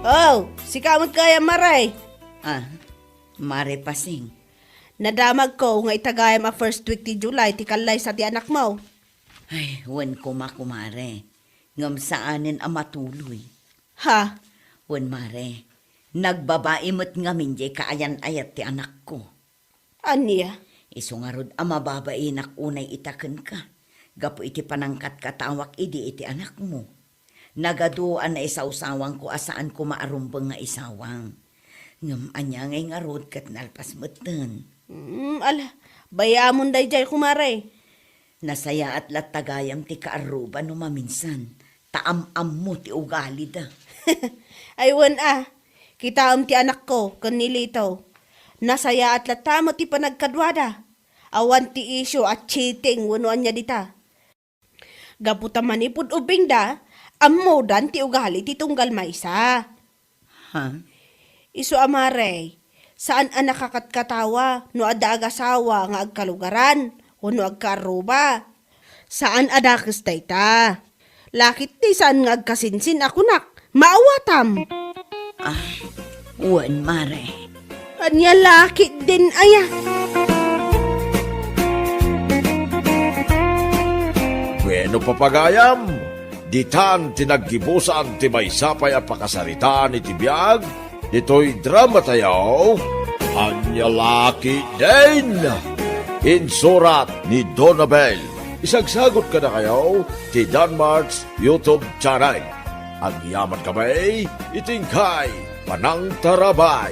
Oh, sika met gayam, mare. Ah, Mare Pasing. Nadamagko nga ita gayam a first week ti July ti kallaysa ti anakmo. Ay, wen koma, kumare. Ngem saanen a matuloy. Ha? Wen, mare, nagbabai met ngamin diay kaayan-ayat ti anakko. Ania? Isu ngarud a mababainak unay ita kenka, gapu iti panangkatkatawak idi iti anakmo. Nagadu a naisawsawangko a saan koma a rumbeng nga isawang. Ngem ania ngay ngarud ket nalpas metten. Mm, ala, bayamon daydiay, kumare. Nasayaat latta gayam ti kaarruba no maminsan, ta am-ammo ti ugalida. Ay, wen a, kitaem ti anakko ken ni Lito. Nasayaat latta met ti panagkaduada. Awan ti isyu a cheating wenno ania dita. Gapu ta manipud ubbingda, ammodan ti ugali ti tunggal maysa. Ha? Isu a mare, saan a nakakatkatawa no adda agasawa nga agkalugaran wenno agkaarruba. Saan a dakes dayta. Lakit ti saan nga agkasinsin a kunak, maawatam. Ah, wen, mare. Ania lakit din aya? Bueno, papagayam, ditan ti naggibusan ti maysa pay a pakasaritaan iti biag ditoy drama tayo, Ania Lakit Din. Insurat ni Donabel. Isagsagot kadakayo ti Danmark's YouTube channel. Agyaman kami iti inkay panangtarabay.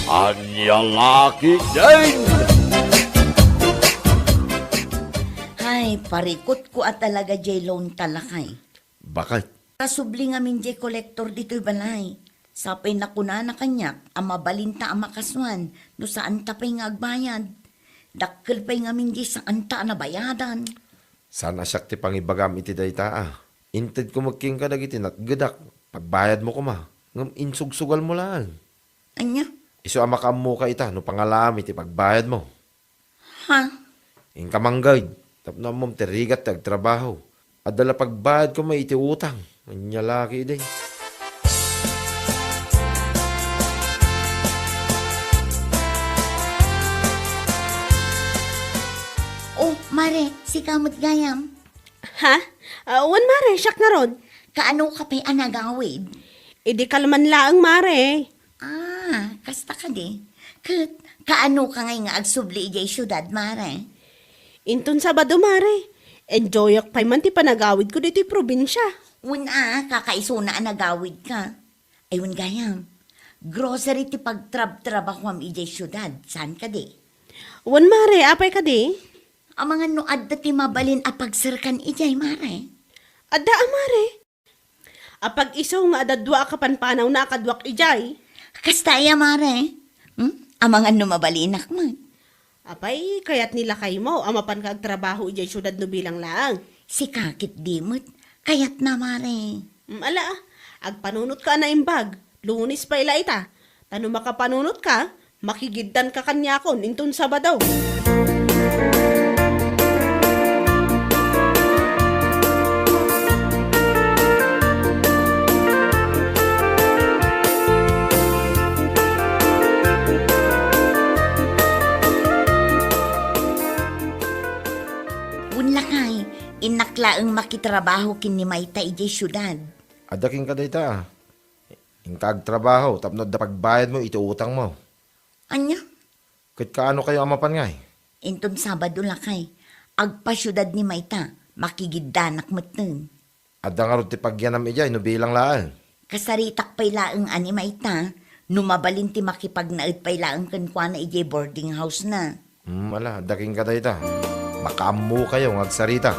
Ania Lakit Din. Hay, parikutko a talaga jay loan ta, lakay. Bakit? Ta subli ngamin jay kolektor ditoy balay. Sapay nakunana kaniak a mabalinta a makasuan no saanta pay nga agbayad. Dakkel pay ngamin jay saanta a nabayadan. Saan a siak ti pangibagam iti dayta a. Intedko met kenka dagiti natgedak. Pagbayadmo koma. Ngem insugsugalmo laeng. Ania? Isu a makaammoka ita no pangalaam iti pagbayadmo. Ha? Inka manggayad, tapno ammom ti rigat ti agtrabaho. Adda la pagbayad koma iti utang. Ania lakit din. Oh, mare, sika met gayam. Ha? Ah, wen, mare, siak ngarud. Kaano ka pay a nagawid? Idi kalman laeng, mare. Ah, kasta kadi. Ket, kaano ka ngay nga agsubli idiay siudad, mare? Inton Sabado, mare. Enjoyak pay man ti panagawidko ditoy probinsia. Wen a, kakaisuna a nagawidka. Ay, wen gayam. Grocery ti pagtrabtrabahuam idiay siudad, saan kadi? Wen, mare, apay kadi? Amangan no adda ti mabalin a pagserkan idiay, mare? Adda a, mare. Apag-isu nga adda dua a kapanpanawna a kaduak idiay. Kasta aya, mare? Hmm? Amangan no mabalinak met. Apay, kayat ni lakaymo a mapanka agtrabaho idiay siudad no bilang laeng? Sika ketdi met. Kayatna, mare. Mm, ala, agpanunotka a naimbag. Lunes pay la ita. Ta no makapanunotka, makigiddanka kaniakon inton Sabado. Wen lakay, innak laeng makitrabaho ken ni Mayta idiay siudad. Adda kenka dayta. Inka agtrabaho tapno adda pagbayadmo iti utangmo. Ania? Ket kaano kayo a mapan ngay? Inton Sabado lakay, agpasiudad ni Mayta, makigiddanak metten. Adda ngarud ti pagyanam idiay no bilang laeng? Kasaritak pay laeng a ni Mayta, no mabalin ti makipagnaed pay laeng kenkuana idiay boarding house na. Hmm, ala, adda kenka dayta. Makaammo kayo nga agsarita.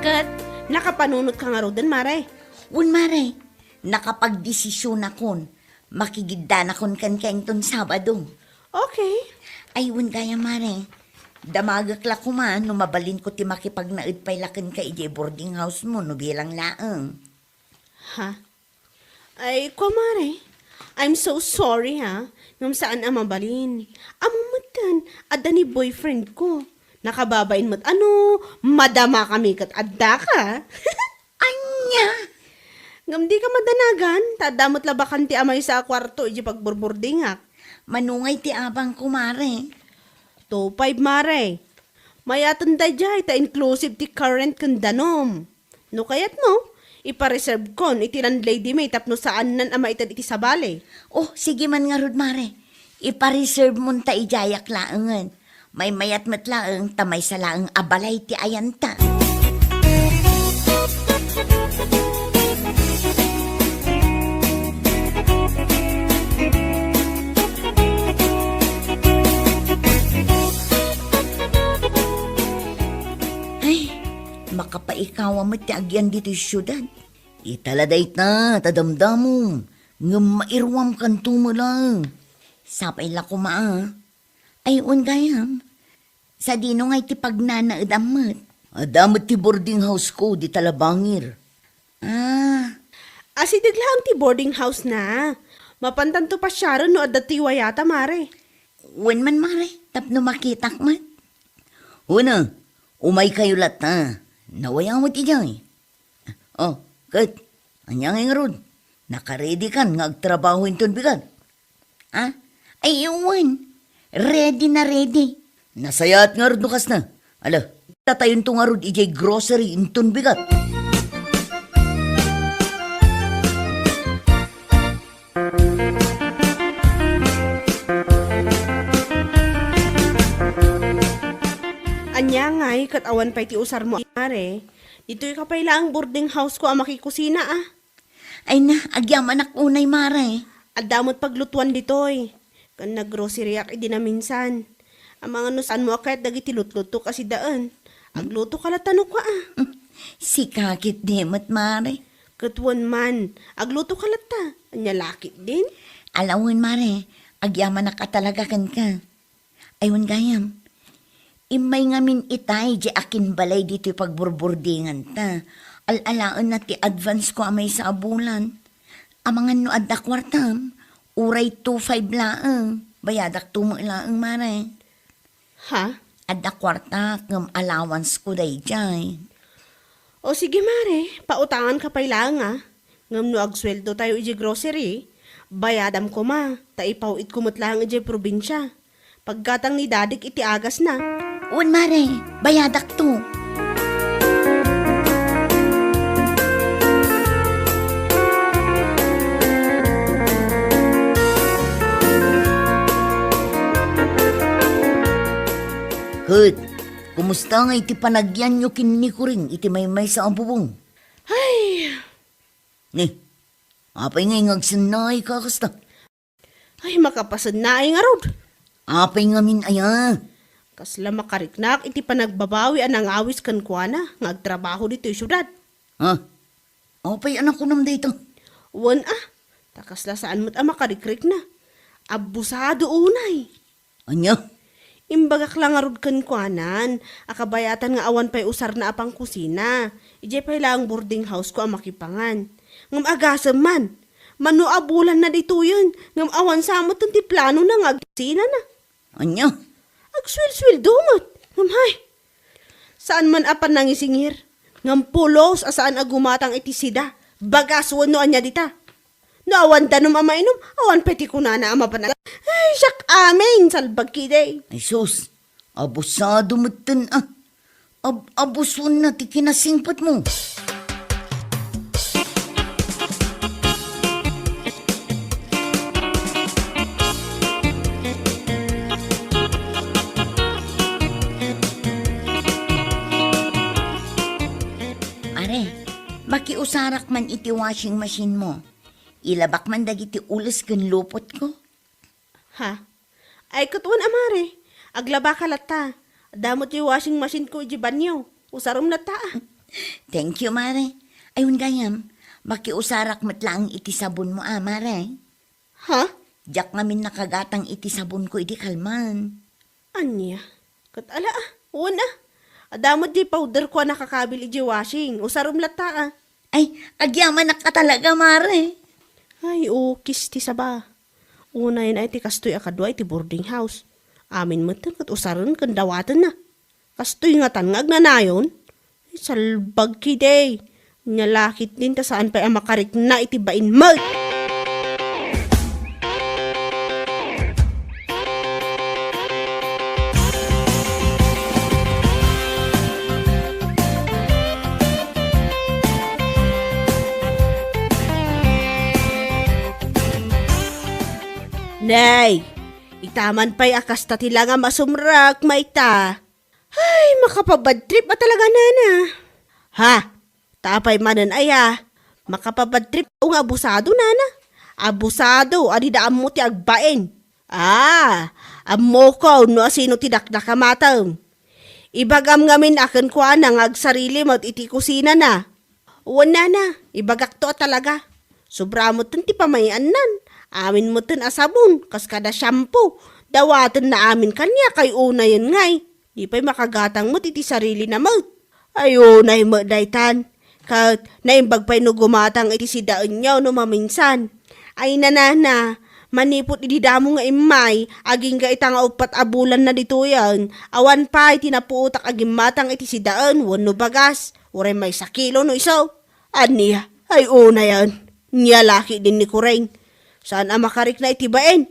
Ket, nakapanunotka ngaruden, mare? Wen, mare. Nakapagdesisionakon. Makigiddanakon kenka inton Sabado. Okay. Ay, wen gayam, mare. Damagek la koma no mabalinko ti makipagnaed pay la kenka idiay boarding house mo no bilang laeng. Ha? Ay, kua, mare. I'm so sorry, ha. Ngem saan a mabalin. Ammom metten, adda ni boyfriend ko. Nakababain met a no madamakami ket addaka. Ania? Ngem dika madanagan, ta adda met la bakante a maysa a kuarto idiay pagburburdingak. Mano ngay ti abangko, mare? Two five, mare. Mayaten daydiay ta inclusive ti car rent ken danum. No kayatmo, ipareservekon iti landlady mi tapno saannan a maited iti sabali. Oh, sige man ngarud, mare. Ipareserve monta idiayak laengen. Maymayat met laeng ta maysa laeng a balay ti ayanta. asawa met ti agyan ditoy siudad. Ita la dayta, ta damdamom, ngem mairuam kanto met laeng. Sapay la koma, a. Ay, wen gayam. Sadino ngay ti pagnanaedam met? Adda met ti boarding house ko, dita la bangir. Ah. Asideg laeng ti boarding house na. Mapantanto pasiaren no adda ti wayata, mare. Wen man, mare, tapno makitak met. Wen a, umaykayo latta. Nawaya met idiay. Oh, ket, ania ngay ngarud? Nakaready kan nga agtrabaho inton bigat? Ah? Ay, wen. Ready na ready. Nasayaat ngarud no kasta. Ala, tatayonto ngarud idiay grocery inton bigat. Ania ngay ket awan pay ti usarmo, mare? Ditoy ka pay laeng boarding house ko a makikusina, a. Ay na, agyamanak unay, mare. Adda met paglutuan ditoy. Ken naggroceryak idi naminsan. Amangan no saanmo a kayat dagiti lutlutok a sidaen. Agluto ka latta no kua, a. Sika ketdi met, mare. Ket wen man, agluto ka latta. Ania la ketdin? Ala wen, mare, agyamanak a talaga kenka. Ay, wen gayam, immay ngamin itay diay akinbalay ditoy pagburburdinganta. Al-alaenna ti advance ko a maysa a bulan. Amangan no adda kuartam, uray two five laeng. Bayadakto met laeng, mare. Ha? Adda kuartak ngem allowance ko daydiay. O sige, mare, pautangan ka pay laeng, a. Ngem no agsueldo tayo iti grocery, bayadam koma, ta ipaw-itko met laeng iti probinsia. Paggatang ni dadik iti agasna. Wen, mare, bayadakto. Ket, kumusta ngay ti panagyanyo ken ni Kuring iti maymaysa a bubong? Ay! Ni, apay ngay nga agsennaay ka kasta? Ay, makapasennaay ngarud. Apay ngamin aya? Kasla makariknak iti panagbabawi a nangawis kenkuana nga agtrabaho ditoy siudad. Ha? Apay a nakunam dayta? Wen a, ta kasla saan met a makarikrikna. Abusado unay. Ania? Imbagak la ngarud kenkuanan a kabayatan nga awan pay usarna a pangkusina. Idiay pay laeng boarding house ko a makipangan. Ngem agasem man, mano a bulanna ditoyen, ngem awan sa metten ti planona nga agkusinana. Ania? Agsuelsueldo met. Ngem hay, saan man a panangisingir. Ngem pulos a saan a gumatang iti sida. Bagas wenno ania dita. No awan danum a mainum, awan pay ti kunana a mapan a. Ay, siak amin, salbag kidi. Ay, sus, abusado metten a. Ab-, abusonna ti kinasingpetmo. Mare, makiusarak man iti washing machine mo. Ilabak man dagiti ules ken lupotko. Ha? Ay, ket wen a, mare. Aglabaka latta. Adda met ti washing machine ko iti banyo. Usarem latta, a. Thank you, mare. Ay, wen gayam, makiusarak met laeng iti sabon mo, a, mare. Ha? Diak ngamin nakagatang iti sabon ko idi kalman. Ania? Ket ala, a, wen a. Adda met diay powder ko a nakakabil idiay washing. Usarem latta, a. Ay, agyamanak a talaga, mare. Ay, ukis ti saba. Unayen ay ti kastoy a kadua iti boarding house. Amin metten ket usaren ken dawatenna. Kastoy ngatan nga agnanayon? Ay, salbag kidi. Nia la ketdin ta saan pay a makarikna iti bain met. Nay, itaman pay a kasta ti langam a sumrek, mayta. Ay, makapabad trip a talaga, nana. Ha? Ta apay manen aya? Makapabad trip nga abusado, nana. Abusado a dida ammo ti agbain. Ah, ammoko no asino ti dakdakamatem. Ibagam ngamin a kenkuana nga agsarili met iti kusinana. Wen, nana, ibagakto a talaga. Sobra metten ti pamay-annan. Amin metten a sabon, kas kada shampoo. Dawatenna amin kaniak, ay unayen ngay. Di pay makagatang met iti sarilina met. Ay unay met daytan. Ket naimbag pay no gumatang iti sidaenyo no maminsan. Ay, nanana, manipud idi damo nga immay, agingga ita nga uppat a bulanna ditoyen, awan pay ti napuotak a gimmatang iti sidaen wenno bagas, uray maysa kilo no isu. Ania, ay unayen, nia la ketdin ni Kuring. Saan a makarikna iti bain.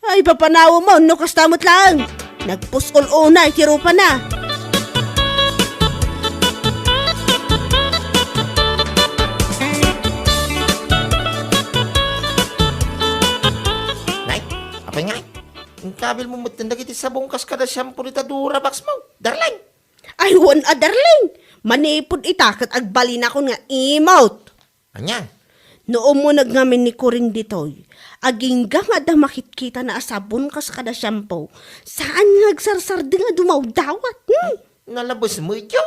Ay, papanawem no kasta met laeng. Nagpus-ol unay ti rupana. Nay, apay ngay? Inkabilmo metten dagiti sabong kas kada shampoo dita Durabox mo, darling. Ay, wen a, darling. Manipud ita ket agbalinakon nga imot. Ania? No umuneg ngamin ni Kuring ditoy, agingga nga adda makitkitana a sabon kas kada shampoo, saan nga agsarsardeng a dumawdawat. Hmm? Nalabes mo idiyo?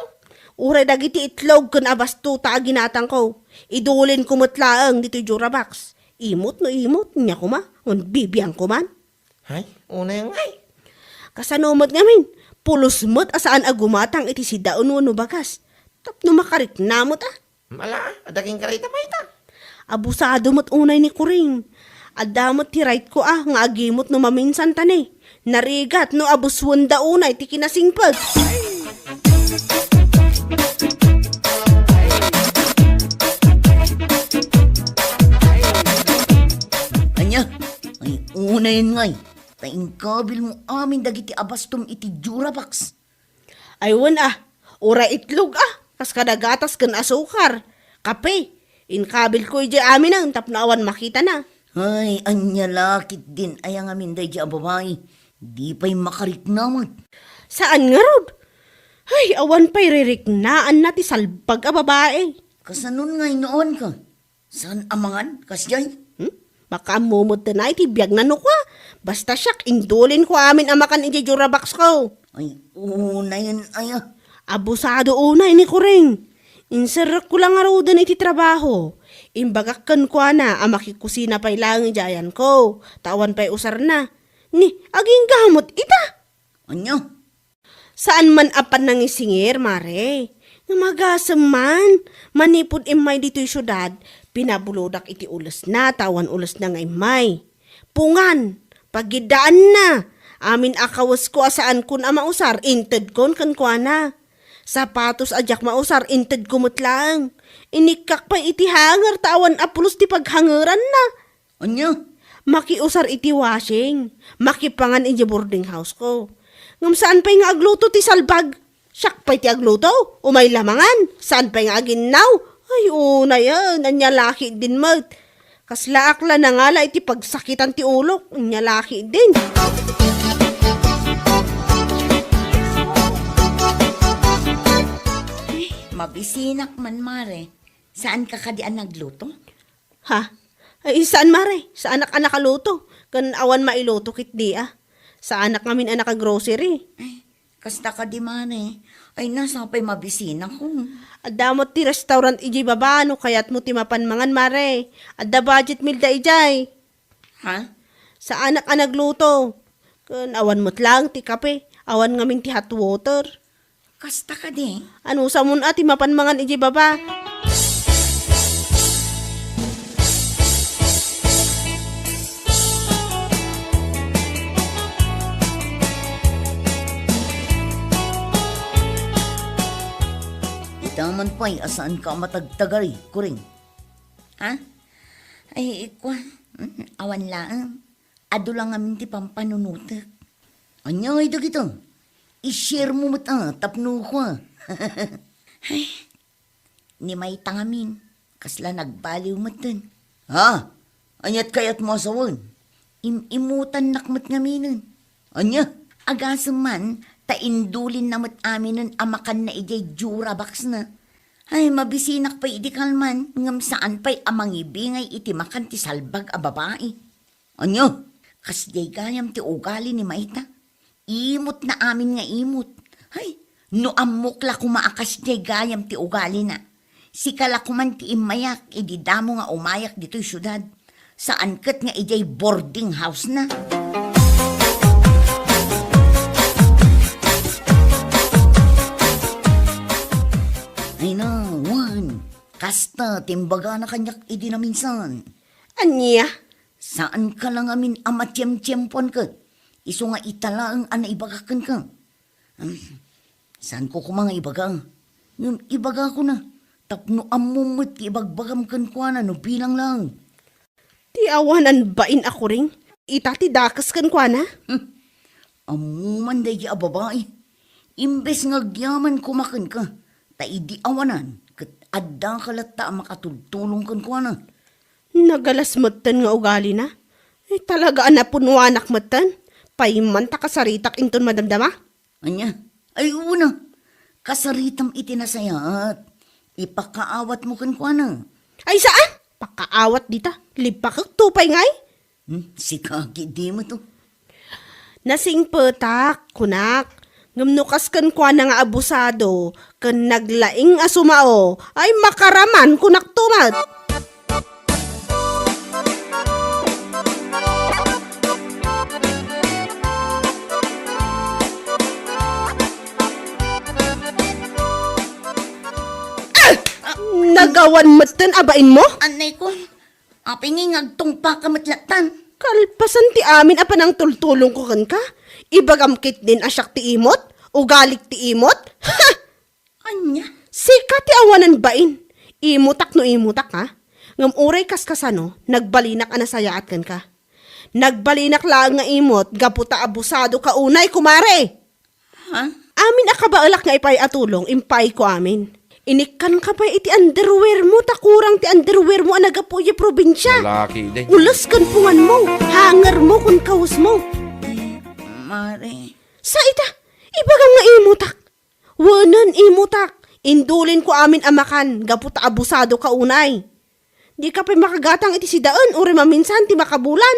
Uray dagiti itlog ken abastota a ginatangko, idulinko met laeng ditoy Durabox. Imot no imot, nia koma, ngem bibiangko man. Ay, unay ngay. Kasano met ngamin, pulos met a saan a gumatang iti sidaen wenno bagas. Tapno makarikna met a. Mala, adda kenka dayta mayta. Abusado met unay ni Kuring. Adda met ti right ko a nga agimot no maminsan ta ne. Narigat no abuswenda unay ti kinasingpet. Ania? Ay, unayen ngay. Ta inkabilmo amin dagiti abastom iti Durabox. Ay, wen a, uray itlog a, kas kada gatas ken asukar, kape. Inkabilko idiay aminen tapno awan makitana. Ay, ania la ketdin aya ngamin daydiay a babai? Di pay makarikna met. Saan ngarud? Ay, awan pay ririknaanna ti salbag a babai. Kasanon ngay no awanka? Saan a mangan, kasdiay? Hmm? Makaammo met ti biagna no kua. Basta siak, indulinko amin a makan idiay Durabox ko. Ay, unayen aya. Abusado unay ni Kuring. Inserrekko la ngaruden iti trabaho. Imbagak kenkuana a makikusina pay laeng idiay ayanko, ta awan pay usarna. Ni, agingga met ita. Ania? Saan man a pannangisingir, mare. Nga magasem man, manipud immay ditoy siudad, pinabulodak iti ulesna, ta awan ulesna nga immay. Pungan, pagiddaanna, amin a kawesko a saankon a mausar, intedkon kenkuana. Sapatos a diak mausar, intedko met laeng. Inikkak pay iti hanger, ta awan a pulos ti paghangeranna. Ania? Makiusar iti washing, makipangan idiay boarding house ko. Ngem saan pay nga agluto ti salbag? Siak pay ti agluto, umay la mangan, saan pay nga aginnaw? Ay, unayen, ania la ketdin met. Kaslaak la nangala iti pagsakitan ti ulok, ania la ketdin. Ay, mabisinak man, mare. Saanka kadi a nagluto? Ha? Ay, saan, mare? Saanak a nakaluto. Ken awan mailuto ketdi a. Saanak ngamin a naka-grocery. Ay, kasta kadi, mare. Ay, na, sapay mabisinakon. Adda met ti restaurant idiay baba no kayatmo ti mapan mangan, mare. Adda budget meal da idiay. Ha? Saanak a nagluto. Ken awan met laeng ti kape. Awan ngamin ti hot water. Kasta kadi? Anusamon a ti mapan mangan idiay baba. Ita man pay a saanka a matagtagari, Kuring. Ha? Ay, kua, mm, awan laeng. Adu la ngamin ti pampanunotek. Ania ngay dagita? I-share mo met a tapno kua. Ay, ni Mayta ngamin, kasla nagbaliw metten. Ha? Ania't kayatmo a sawen? Im-imutannak met ngaminen. Ania? Agasem man, ta indulinna met aminen a makanna idiay Durabox na. Ay, mabisinak pay idi kalman, ngem saan pay a mangibingay iti makan ti salbag a babai. Ania? Kasdiay gayam ti ugali ni Mayta. Imotna amin nga imot. Hay, No ammok la koma a kasdiay gayam ti ugalina, sika la koman ti immayak idi damo nga umayak ditoy siudad, saan ket nga idiay boarding house na. Ay na, wen, kasta ti imbagana kaniak idi naminsan. Ania? Saanka la ngamin a matiemtiempoan ket isu nga ita laeng a naibaga kenka. Hmm, saanko koma nga ibaga. Ngem ibagakona tapno ammom met ti ibagbagam kenkuana no bilang laeng. Ti awanan bain a kuring, ita ti dakes kenkuana? Hmm. Ammo man daydi a babai. Imbes nga agyaman koma kenka, ta idi awanan, ket addaka latta a makatultulong kenkuana. Nagalas metten nga ugalina. Ay, talaga a napunwanak metten. Payman ta kasaritak inton madamdama. Ania? Ay, una, kasaritam iti nasayaat. Ipakaawatmo kenkuana. Ay, saan? Pakaawat dita. Lipakek to pay ngay. Hmm, sika ketdi met to. Nasingpetak, kunak. Ngem no kas kenkuana nga abusado, ken naglaing a sumao, ay makaraman, kunak to met. Nagawan metten a bainmo? Anay ko, apay ngay nga agtungpaka met lattan? Kalpasan ti amin a panangtultulongko kenka, ibagam ketdin a siak ti imot, ugalik ti imot? Ha! Ania? Sika ti awanan bain. Imutak no imutak, ha? Ngem uray kaskasano, nagbalinak a nasayaat kenka. Nagbalinak laeng nga imot gapu ta abusadoka unay, kumare. Ha? Amin a kabaelak nga ipay a tulong, impayko amin. Inikkanka pay iti underwear mo, ta kurang ti underwear mo a naggapu idiay probinsia. Lalaki, day. Ules ken punganmo, hanger mo ken kawesmo. Mare. Sa ita, ibagam nga imutak. Wenen imutak, indulinko amin a makan gapu ta abusadoka unay. Dika pay makagatang iti sidaen uray maminsan ti makabulan.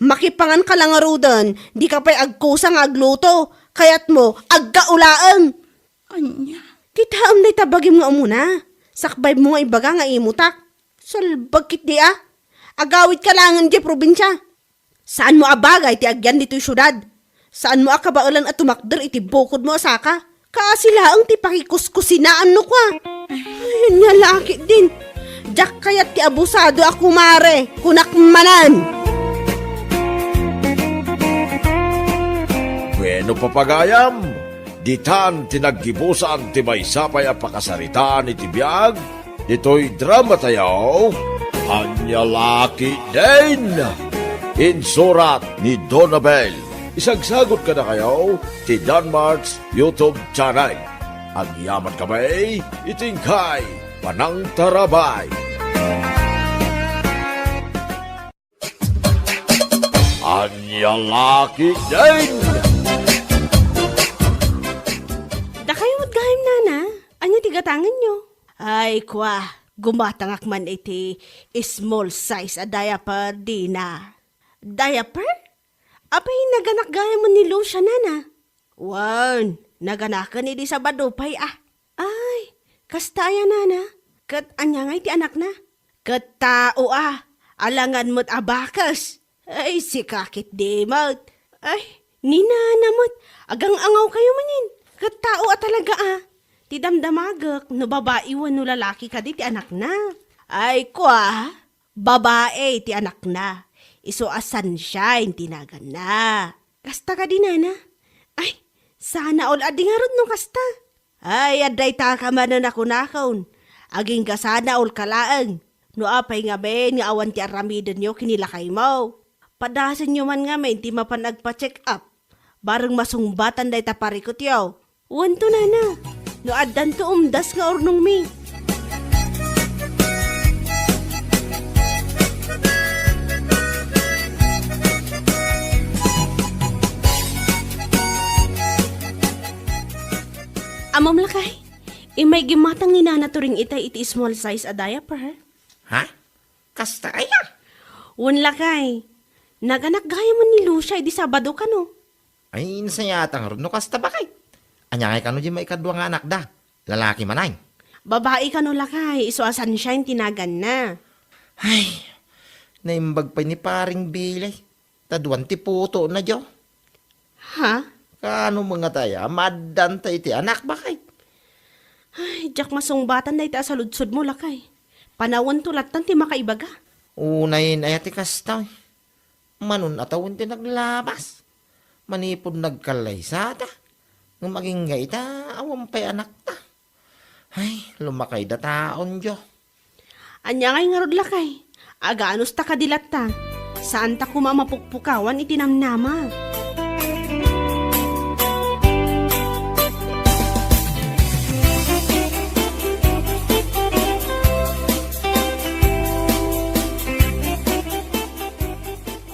Makipanganka la ngaruden, dika pay agkusa nga agluto, kayatmo, aggaw laeng. Ania? Kitaem dayta bagim nga umuna, sakbaymo nga ibaga nga imutak. Salbag ketdi a. Agawidka laengen idiay probinsia. Saanmo a bagay ti agyan ditoy siudad. Saanmo a kabaelan a tumakder iti bukodmo a saka. Kaasi laeng ti pakikuskusinaanno kua. Ay, ania la ketdin. Diak kayat ti abusado a kumare, kunak manen. Bueno, papagayam, ditan ti naggibusan ti maysa pay a pakasaritaan iti biag ditoy dramatayo, Ania la ketdin. Insurat ni Donabel. Isagsagut kadakayo ti Danmart's YouTube channel. Agyaman kami iti inkay panangtarabay. Ania la ketdin. Dakayo met gayam, nana. Ania ti gatangenyo? Ay, kua, gumatangak man iti small size a diaper, Dina. Diaper? Apay, naganak gayam ni Lucia, nana? Wen, naganaken idi Sabado pay a. Ay, kasta aya, nana? Ket ania ngay ti anakna? Ket tao a, alangan met a bakes. Ay, sika ketdi met. Ay, ni nana met, agang-angawkayo manen. Ket tao a talaga a. Ti damdamagek, no babai wenno lalaki kadi ti anakna. Ay, kua, babai ti anakna. Isu a Sunshine ti naganna. Kasta kadi, nana? Ay, sana all a di ngarud no kasta. Ay, adda itaka manen a kunakon. Agingga sana all ka laeng. No apay ngamin nga awan ti aramidenyo ken ni lakaymo, padasenyo man ngamin ti mapan agpa-check up. Bareng masungbatan dayta parikutyo. Wen to, nana. No addanto umdas nga urnongmi. Ammom, lakay, immay gimmatang ni Nana Turing itay iti small size a diaper. Ha? Kasta aya? Wen, lakay. Naganak gayam ni Lucia idi Sabado kano. Ay, nasayaatan ngarud no kasta, baket. Ania ngay kano diay maikadua nga anakda? Lalaki manen? Babai kano, lakay, isu a Sunshine ti naganna. Ay, naimbag pay ni Paring Billy. Ta duan ti putona, jo. Ha? Kaano met nga taya, maaddanta iti anak, bakay? Ay, diak masungbatan dayta a saludsodmo, lakay. Panawento lattan ti makaibaga. Unayen aya ti kasta. Manon a tawen ti naglabas. Manipud nagkallaysata. Ngem agingga ita, awan pay anakta. Ay, lumakayda taon, jo. Ania ngay ngarud, lakay? Aganusta kadi latta? Saanta koma a mapukpukawan iti namnama.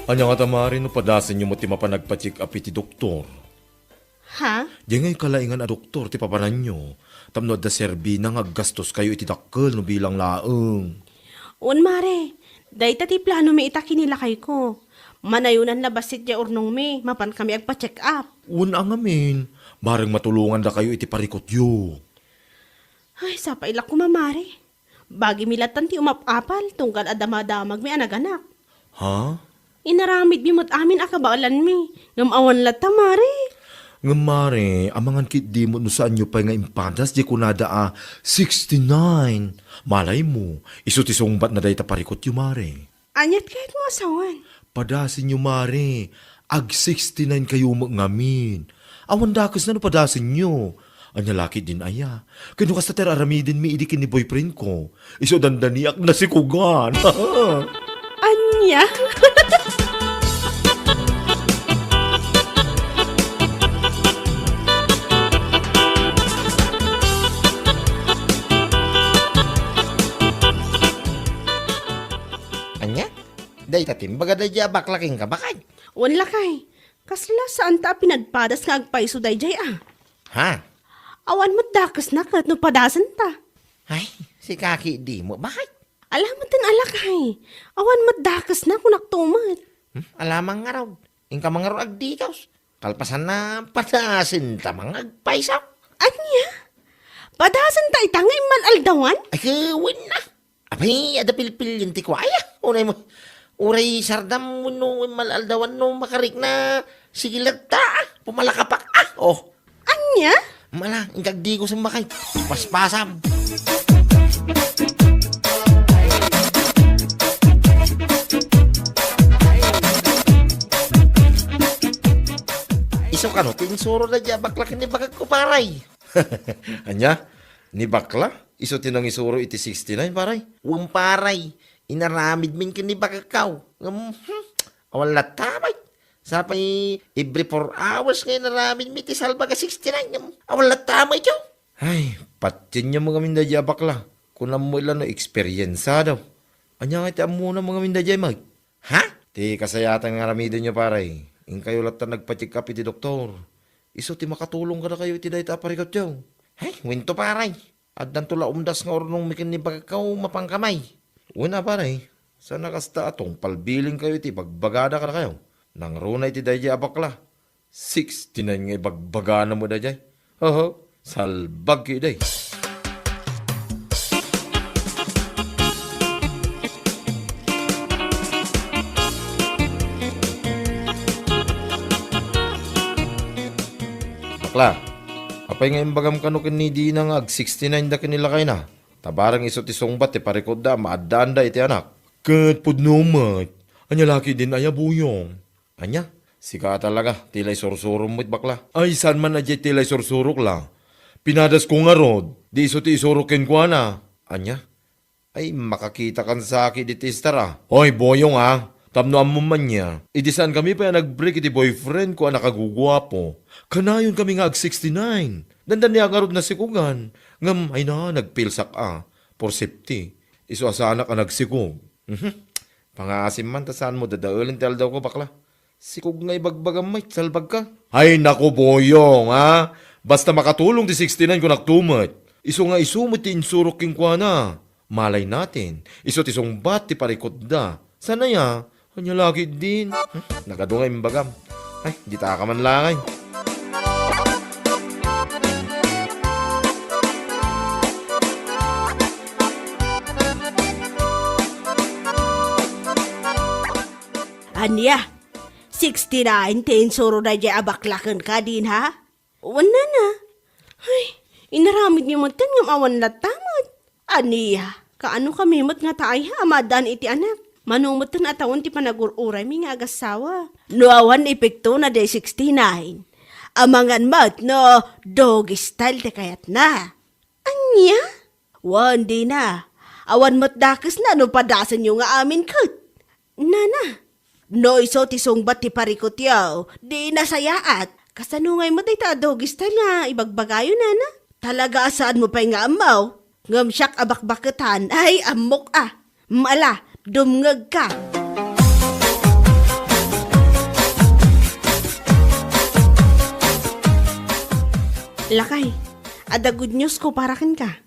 Ania ngata, Mare, no padasenyo met ti mapan agpa-check up iti doktor? Ha? Diay ngay kalaingan a doktor ti papananyo, tapno adda serbina nga aggastoskayo iti dakkel no bilang laeng. Wen, Mare, dayta ti planomi ita ken ni lakayko. Manayonanna bassit diay urnongmi, mapankami agpa-check up. Wen a ngamin, bareng matulongandakayo iti parikutyo. Ay, sapay la koma, Mare. Bagimi lattan ti umap-apal tunggal a damadamagmi a naganak. Ha? Inaramidmi met amin a kabaelanmi, ngem awan latta, Mare. Ngem, Mare, amangan ketdi met no saanyo pay nga impadas diay kunada a sixty-nine. Malaymo, isu ti sungbatna dayta parikutyo, Mare. Aniat kayatmo a sawen? Padasenyo, Mare. Ag sixty-nine kayo met ngamin. Awan dakesna no padasenyo. Ania la ketdin aya? Ken no kasta ti ar-aramidenmi idi ken ni boyfriendko, isu dandaniak nasikugan. Ania? Ania? Dayta ti imbaga daydiay a bakla kenka, bakay? Wen, lakay. Kasla saanta a pinagpadas nga agpayso daydiay a. Ha? Awan met dakesna ket no padasenta. Ay, sika ketdi met, bakay? Ala met ten a, lakay. Awan met dakesna, kunakto met. Hmm? Ala man ngarud. Inka man ngarud agdikus. Kalpasanna, padasenta man nga agpayso. Ania? Padasenta ita nga immal-aldawan? Ay, wen a. Apay, adda pilpilien ti kuaya. Unay mo, uray sardam wenno immal-aldawan no makarikna. Sige latta, ah. Pumalakapak, ah. Oh. Ania? Mala, inka agdikus, bakay. Paspasam. Isu kano ti insuro daydiay a bakla ken ni bagekko, paray. Ania? Ni bakla? Isu ti nangisuro iti sixty-nine, paray? Wen, paray. Inaramidmin ken ni bagekko. Ngem, hmm, awan latta met. Sapay every four hours nga inaramidmi ti salbag a sixty-nine. Ngem, awan latta met, yo. Ay, patienyo met ngamin daydiay a bakla. Kunam met la no eksperyensado. Ania nga ti ammona met ngamin daydiay, Mike? Ha? Ti kasayatan nga aramidenyo, paray. Inkayo latta nagpa-check up iti doktor. Isu ti makatulong kadakayo iti dayta a parikutyo. Ay, winto, paray. Addanto la umdas nga urnongmi ken ni bagekko, mapankamay. Wen a, paray. Saan a kasta a tungpalbilinkayo iti ibagbagada kadakayo. Nangruna iti daydiay a bakla. Sixty-nine nga ibagbagana met daydiay. Oho, salbag ketdi. Bakla, apay nga imbagam kano ken ni Dina nga ag sixty-nine da ken ni lakayna? Ta bareng isu ti sungbat ti parikutda a maaddaanda iti anak. Ket pudno met. Ania la ketdin aya, Boyong? Ania? Sika a talaga, ti la isursurom met, bakla. Ay, saan man a diay ti la isursurok la. Pinadasko ngarud, di isu ti isurok kenkuana. Ania? Ay, makakitakan sa ketdi ti istar a. Hoy, Boyong a, tapno ammom man aya, idi saankami pay a nag-break iti boyfriendko a nakaguguapo, kanayonkami nga ag sixty-nine. Dandaniak ngarud nasikugan. Ngem, ay na, nagpilsak a. For safety. Isu a saanak a nagsikog. Mhm. Pangaasim man ta saanmo dadaelen ti aldawko, bakla. Sikog nga ibagbagam met, salbagka. Ay, naku, Boyong, a. Basta makatulong ti sixty-nine, kunakto met. Isu nga isu met ti insurok kenkuana. Malay natin, isu ti sungbat ti parikutda. Saan aya? Ania la ketdin? Hmm? Nagadu nga imbagam. Ay, dita ka man langay. Ania? Sixty-nine ti insuro daydiay a bakla kenka, Dina? Wen, nana. Ay, inaramidmi metten ngem awan latta met. Ania? Kaano kami met ngata, ay, ha, a maaddaan iti anak? Mano metten a tawen ti panagur-uraymi nga agassawa? No awan epektona diay sixty-nine, amangan met no doggy style ti kayatna. Ania? Wen, Dina. Awan met dakesna no padasenyo nga amin ket. Nana, no isu ti sungbat ti parikutyo, di nasayaat. Kasano ngay met dayta a doggy style nga ibagbagayo, nana? Talaga a saanmo pay nga ammo. Ngem siak a bakbaketan, ay, ammok a. Mala, dumngegka. Lakay, adda good news ko para kenka.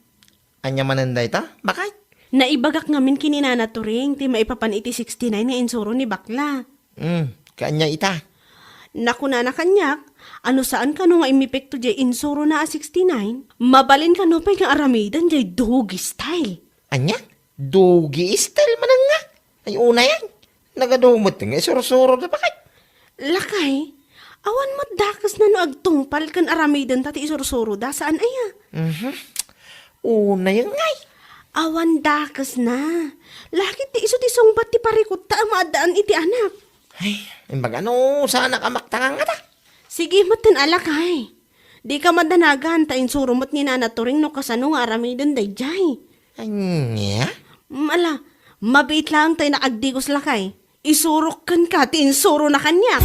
Ania manen dayta? Bakit? Naibagak ngamin ken ni Nana Turing ti maipapan iti sixty-nine nga insuro ni bakla. Hmm, kaanya ita? Nakunana kaniak, ano saan kano nga imepekto diay insurona a sixty-nine, mabalin kano pay nga aramiden diay doggy style. Ania? Doggy style manen nga? Ay, unayen. Nagadu met nga isursuro da bakit? Lakay, awan met dakesna no agtungpal ken aramidenta ti isursuro da, saan aya? Mhm. Unayen ngay. Awan dakesna. Lakay ti isu ti sungbat ti parikutta a maaddaan iti anak. Ay, imbag ano, saanak a maktangan ngata? Sige met ten a lakay. Dika madanagan ta insuro met ni Nana Turing no kasano nga aramiden daydiay. Ania? Mm, ala, mabiit laeng tay naagdigos lakay. Isurok kenka ti insurona kaniak.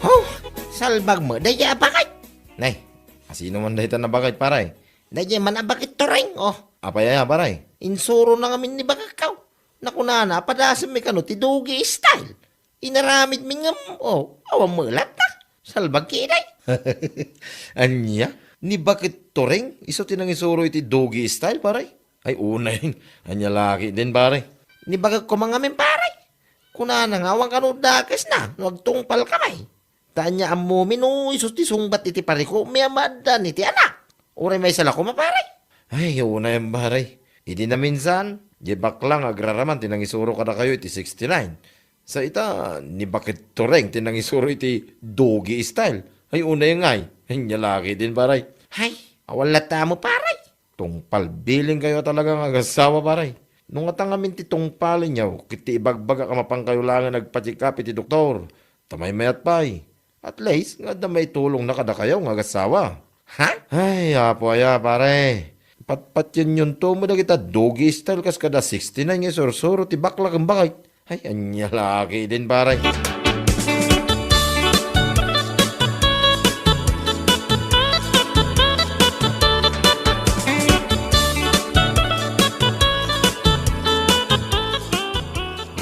Oh, salbag met daydiay a bakit. Nay, asino man dayta a bakit, pare? Daydiay man a bakit, Turing, oh. Apay aya, pare? Insurona ngamin ni baketko. Nakunana a padasenmi kano ti doggy style. Inaramidmi ngem, oh, awan met latta. Salbag ketdi. Ania? Ni bakit Turing? Isu ti nangisuro iti doggy style, pare? Ay, unayen. Ania la ketdin, pare? Ni baketko man ngamin, pare. Kunana nga awan kano dakesna no agtungpal kami. Ta ania ammomi no isu ti sungbat iti parikutmi a maaddaan iti anak? Uray maysa la koma, pare? Ay, unayen, pare. Idi naminsan, diay bakla nga agraraman ti nangisuro kadakayo iti sixty-nine. Sa ita, ni bakit Turing ti nangisuro iti doggy style. Ay, unayen ngay. Ania la ketdin, pare? Ay, awan latta met, pare. Tungpalbilinkayo a talaga nga agassawa, pare. No ngata ngamin ti tungpalenyo, ket ti ibagbagak a mapankayo laengen agpa-check up iti doktor. Ta maymayat pay. At least, nga adda maitulongna kadakayo nga agassawa. Ha? Ay, apo aya, pare. Patpatienyonto met dagita doggy style kas kada sixty-nine nga isursuro ti bakla ken bakit. Ay, ania la ketdin, pare.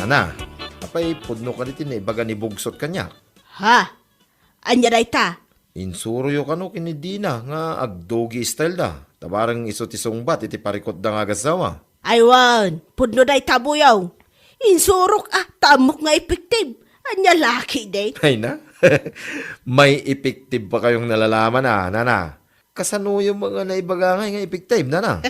Nana, apay pudno kadi ti naibaga ni Bugsot kaniak? Ha? Ania dayta? Insuroyo kano ken ni Dina nga ag-doggy style da, ta bareng isu ti sungbat iti parikutda nga agassawa. Ay wen, pudno dayta, Buyong. Insurok a, ta ammok nga effective. Ania la ketdin? Ay na? May effective pa kayong nalalaman a, nana. Kasanoyo met nga naibaga ngay nga effective, nana?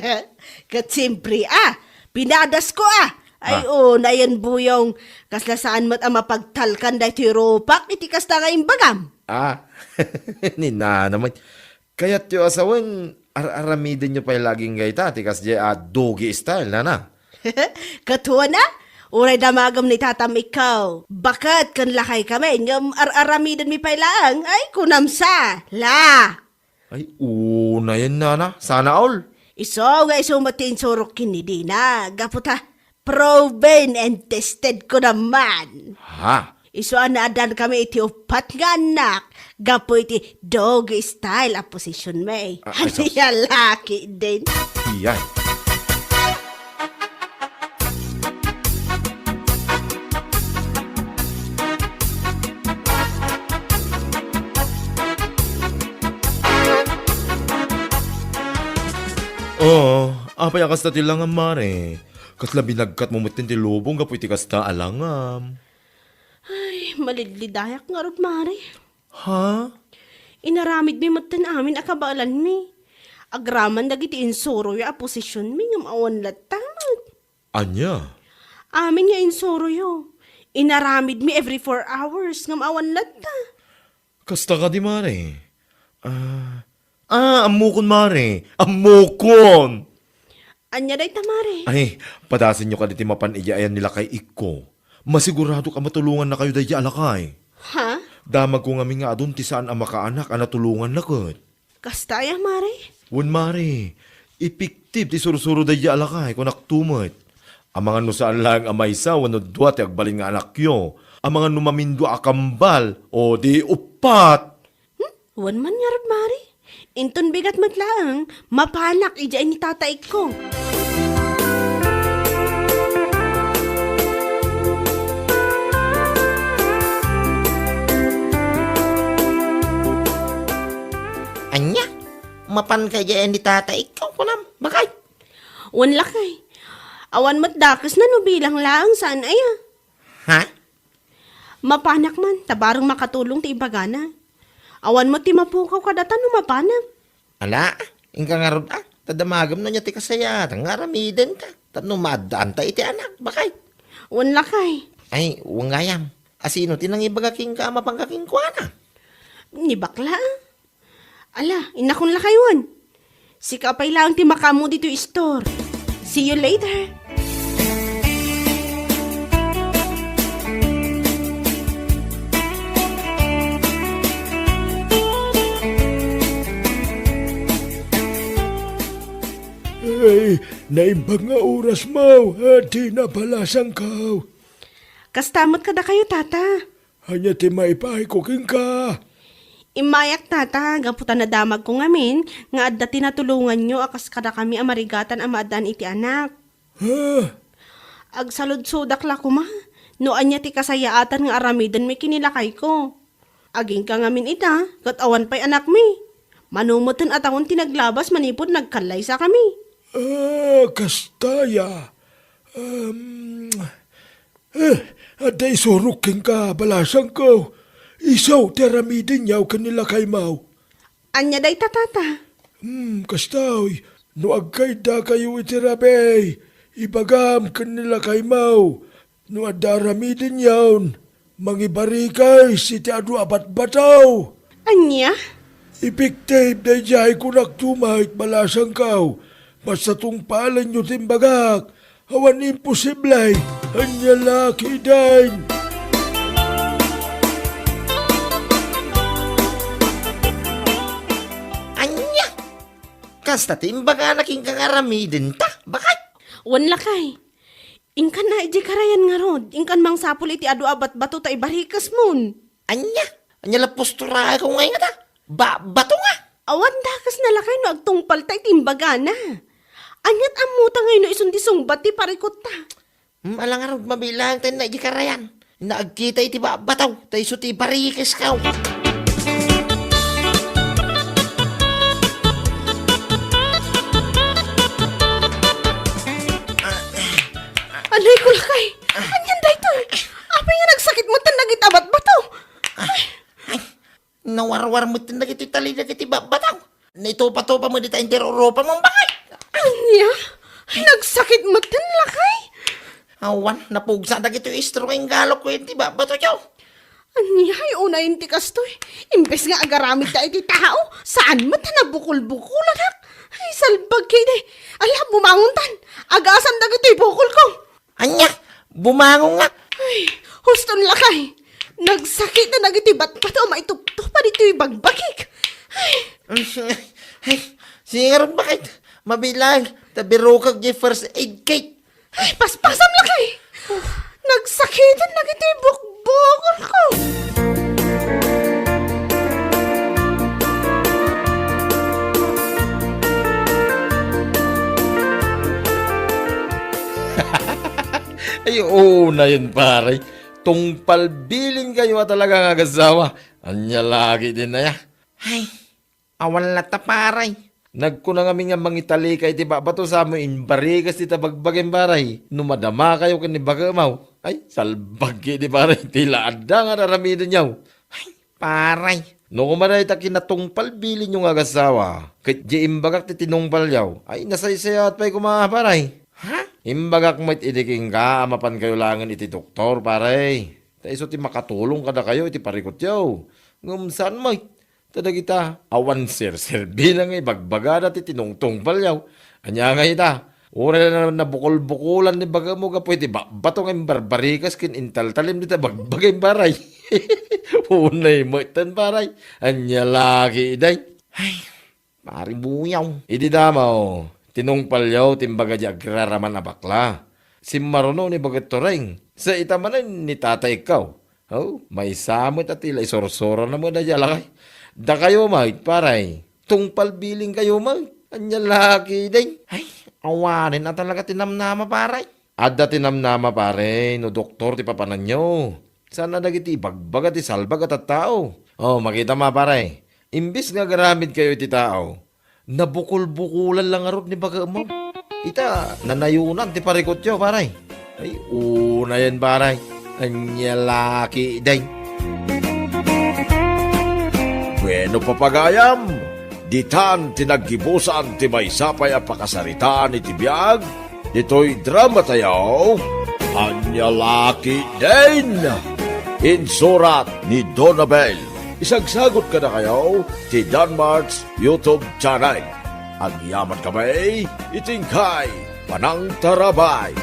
Ket siempre a, pinadasko a. Ay, ah, unayen, Buyong, kasla saan met a mapagtalkan daytoy rupak iti kasta nga imbagam. Ah, ni nana met. Kayatyo a sawen, ar-aramidenyo pay laging dayta ti kasdiay a doggy style, nana. Ket wen a, uray damagem ni tatam ikaw. Baket ken lakay kami, ngem ar-aramidenmi pay laeng. Ay, kunam sa, la. Ay, unayen, nana. Sana all. Isu nga isu met ti insurok ken ni Dina, gapu ta proven and tested ko naman. Ha? Isu a naaddan kami iti uppat nga annak, gapu iti doggy style a position mi. Ah, ay, sus. Ania la ketdin? Iyay. Oh, apay a kasta ti langam, mare? Kasla binagkatmo metten ti lubong gapu iti kasta a langam. Ay, malidlidayak ngarud, mare. Ha? Inaramidmi metten amin a kabaelanmi. Agraman dagiti insuroyo a posisionmi ngem awan latta met. Ania? Amin nga insuroyo. Inaramidmi every four hours ngem awan latta. Kasta kadi, mare? Ah, ah, ammokon, mare. Ammokon! Ania dayta, mare? Ay, padasenyo kadi ti mapan idiay ayan ni lakay ikko. Masiguradok a matulongannakayo daydiay a lakay. Ha? Damagko ngamin nga adun ti saan a makaanak a natulonganna ket. Kasta aya, mare? Wen, mare. Epektibo ti sursuro daydiay a lakay, kunakto met. Amangan no saan laeng a maysa wenno dua ti agbalin nga anakyo. Amangan no mamindua a kambal, o di uppat. Hmm? Wen man ngarud, mare. Inton bigat met laeng, mapanak idiay ni tataikko. Ania? Mapanka idiay ni tataikko, kunam? Bakay? Wen, lakay. Awan met dakesna no bilang laeng, saan aya? Ha? Mapanak man, ta bareng makatulong ti ibagana. Awan met ti mapukaw kadata no mapanak. Ala, inka ngarud a, ta damagem no ania ti kasayaatan nga aramidenka, tapno maaddaanta iti anak, bakay. Wen, lakay. Ay, wen gayam. Asino ti nangibaga kenka a mapanka kenkuana? Ni bakla. Ala, innakon lakay wen. Sika pay laeng ti makaammo ditoy store. See you later. Ay, naimbag nga oras mo, a, di nabalasangko. Kasta met kadakayo, tata. Ania ti maipaayko kenka? Immayak, tata, gapu ta nadamagko ngamin nga adda ti natulonganyo a kas kadakami a marigatan a maaddaan iti anak. Ha? Agsaludsodak la koma no ania ti kasayaatan nga aramidenmi ken ni lakayko. Aginka ngamin ita, ket awan pay anakmi. Mano metten a tawen ti naglabas manipud nagkallaysakami. Ah, kasta aya. Um, Eh, adda isurok kenka, balasangko. Isu ti aramidenyo ken ni lakaymo. Ania dayta, tata? Hmm, kastoy, no agkaiddakayo iti rabii, ibagam ken ni lakaymo. No adda aramidenyon, mangibarikes iti adu a batbato. Ania? Epektibo daydiay, kunakto met, balasangko. Basta tungpalenyo ti imbagak. Awan imposible. Ania la ketdin? Ania? Kasta ti imbagana kenka nga aramidenta, bakay? Wen, lakay. Inkan idiay karayan ngarud, inkan mangsapul iti adu a batbato ta ibarikesmon. Ania? Ania la posturaek ngay ngata? Ba, bato nga? Awan dakesna, lakay, no agtungpalta iti imbagana. Aniat ammota ngay no isun ti sungbat ti parikutta? Hmm, ala ngarud, mabilang ta inna idiay karayan. Inna agkita iti ba, bato, ta isu ti ibarikesko. Anay ko, lakay. Anian daytoy? Apay nga nagsakit metten dagiti a batbato? Ay, ay, nawarwar metten dagiti tali dagiti ba, bato. Naitupa-tupa met dita inter urupa mo, bakay. Ania? Nagsakit metten, lakay? Awan, napugsa dagiti istro nga inggalok ko iti ba, bato, yo. Aniay unayen ti kastoy? Imbes nga agaramidta iti tao, saan met a nabukol-bukolanak? Ay, salbag kidi. Ala, bumangontan. Agasam dagitoy bukolko. Ania? Bumangon nga. Ay, huston, lakay. Nagsakit na dagiti batbato a maituptupa ditoy bagbagik. Ay. Ay, singarot, bakit? Mabilang, ta birukak di first aid kit. Ay, paspasam, lakay! Nagsakitan dagiti bukbukolko! Ay, oo na yun, pare. Tungpal bilin kayo a talaga nga agasawa. Anya lagi din na ya. Ay, awan latta, pare. Nagkuna ngamin nga mangitalika iti babato sa mo imbarigas ti tabagbagem, pare. No madama kayo ken ni bakemaw. Ay, salbag di, pare. Ti la adda nga aramiden yaw. Ay, pare. No koma dayta kinatungpalbilinyo nga agasawa, ket di imbagak ti tinungpalyo, ay nasaysayaat pay koma, paray. Ha? Imbagak met idi kenka a mapankayo laengen iti doktor, paray. Ta isu ti makatulong kadakayo iti parikutyo. Ngem saan met. Ta dagita, awan serserbina nga ibagbagada ti tinungtungpalyo. Ania nga ita? Uray la nabukol-bukolan ni bagamo gapu iti babato nga imbarbarikas ken intaltalim dita bagbaga, paray. Unay met, paray. Ania la ketdi? Ay, Pare Buyaw. Idi damo, tinungpalyo ti imbaga di agraraman a bakla. Simmaruno ni baget Toreng. Sa ita manen ni Tatay Ikaw. Oh, maysa met a tila isursurana met a di alakay. Dakayo met, paray. Tungpalbilinkayo met. Ania la ketdi? Ay, awanen a talaga ti namnama, paray. Adda ti namnama, pare, no doktor ti papananyo. Saan a dagiti ibagbaga ti salbag a tattao. Oh, makita ma, pare. Imbes nga agaramidkayo iti tao, nabukol-bukolan la ngarud ni bagamo. Ita, nanayonan ti parikutyo, pare. Ay, unayen, pare. Ania la ketdi? Bueno, papagayam, ditan ti naggibusan ti maysa pay a pakasaritaan iti biag ditoy drama tayo, Ania la ketdin? Insurat ni Donabel. Isagsagot kadakayo ti Danmart's YouTube channel. Agyaman kami iti inkay panangtarabay.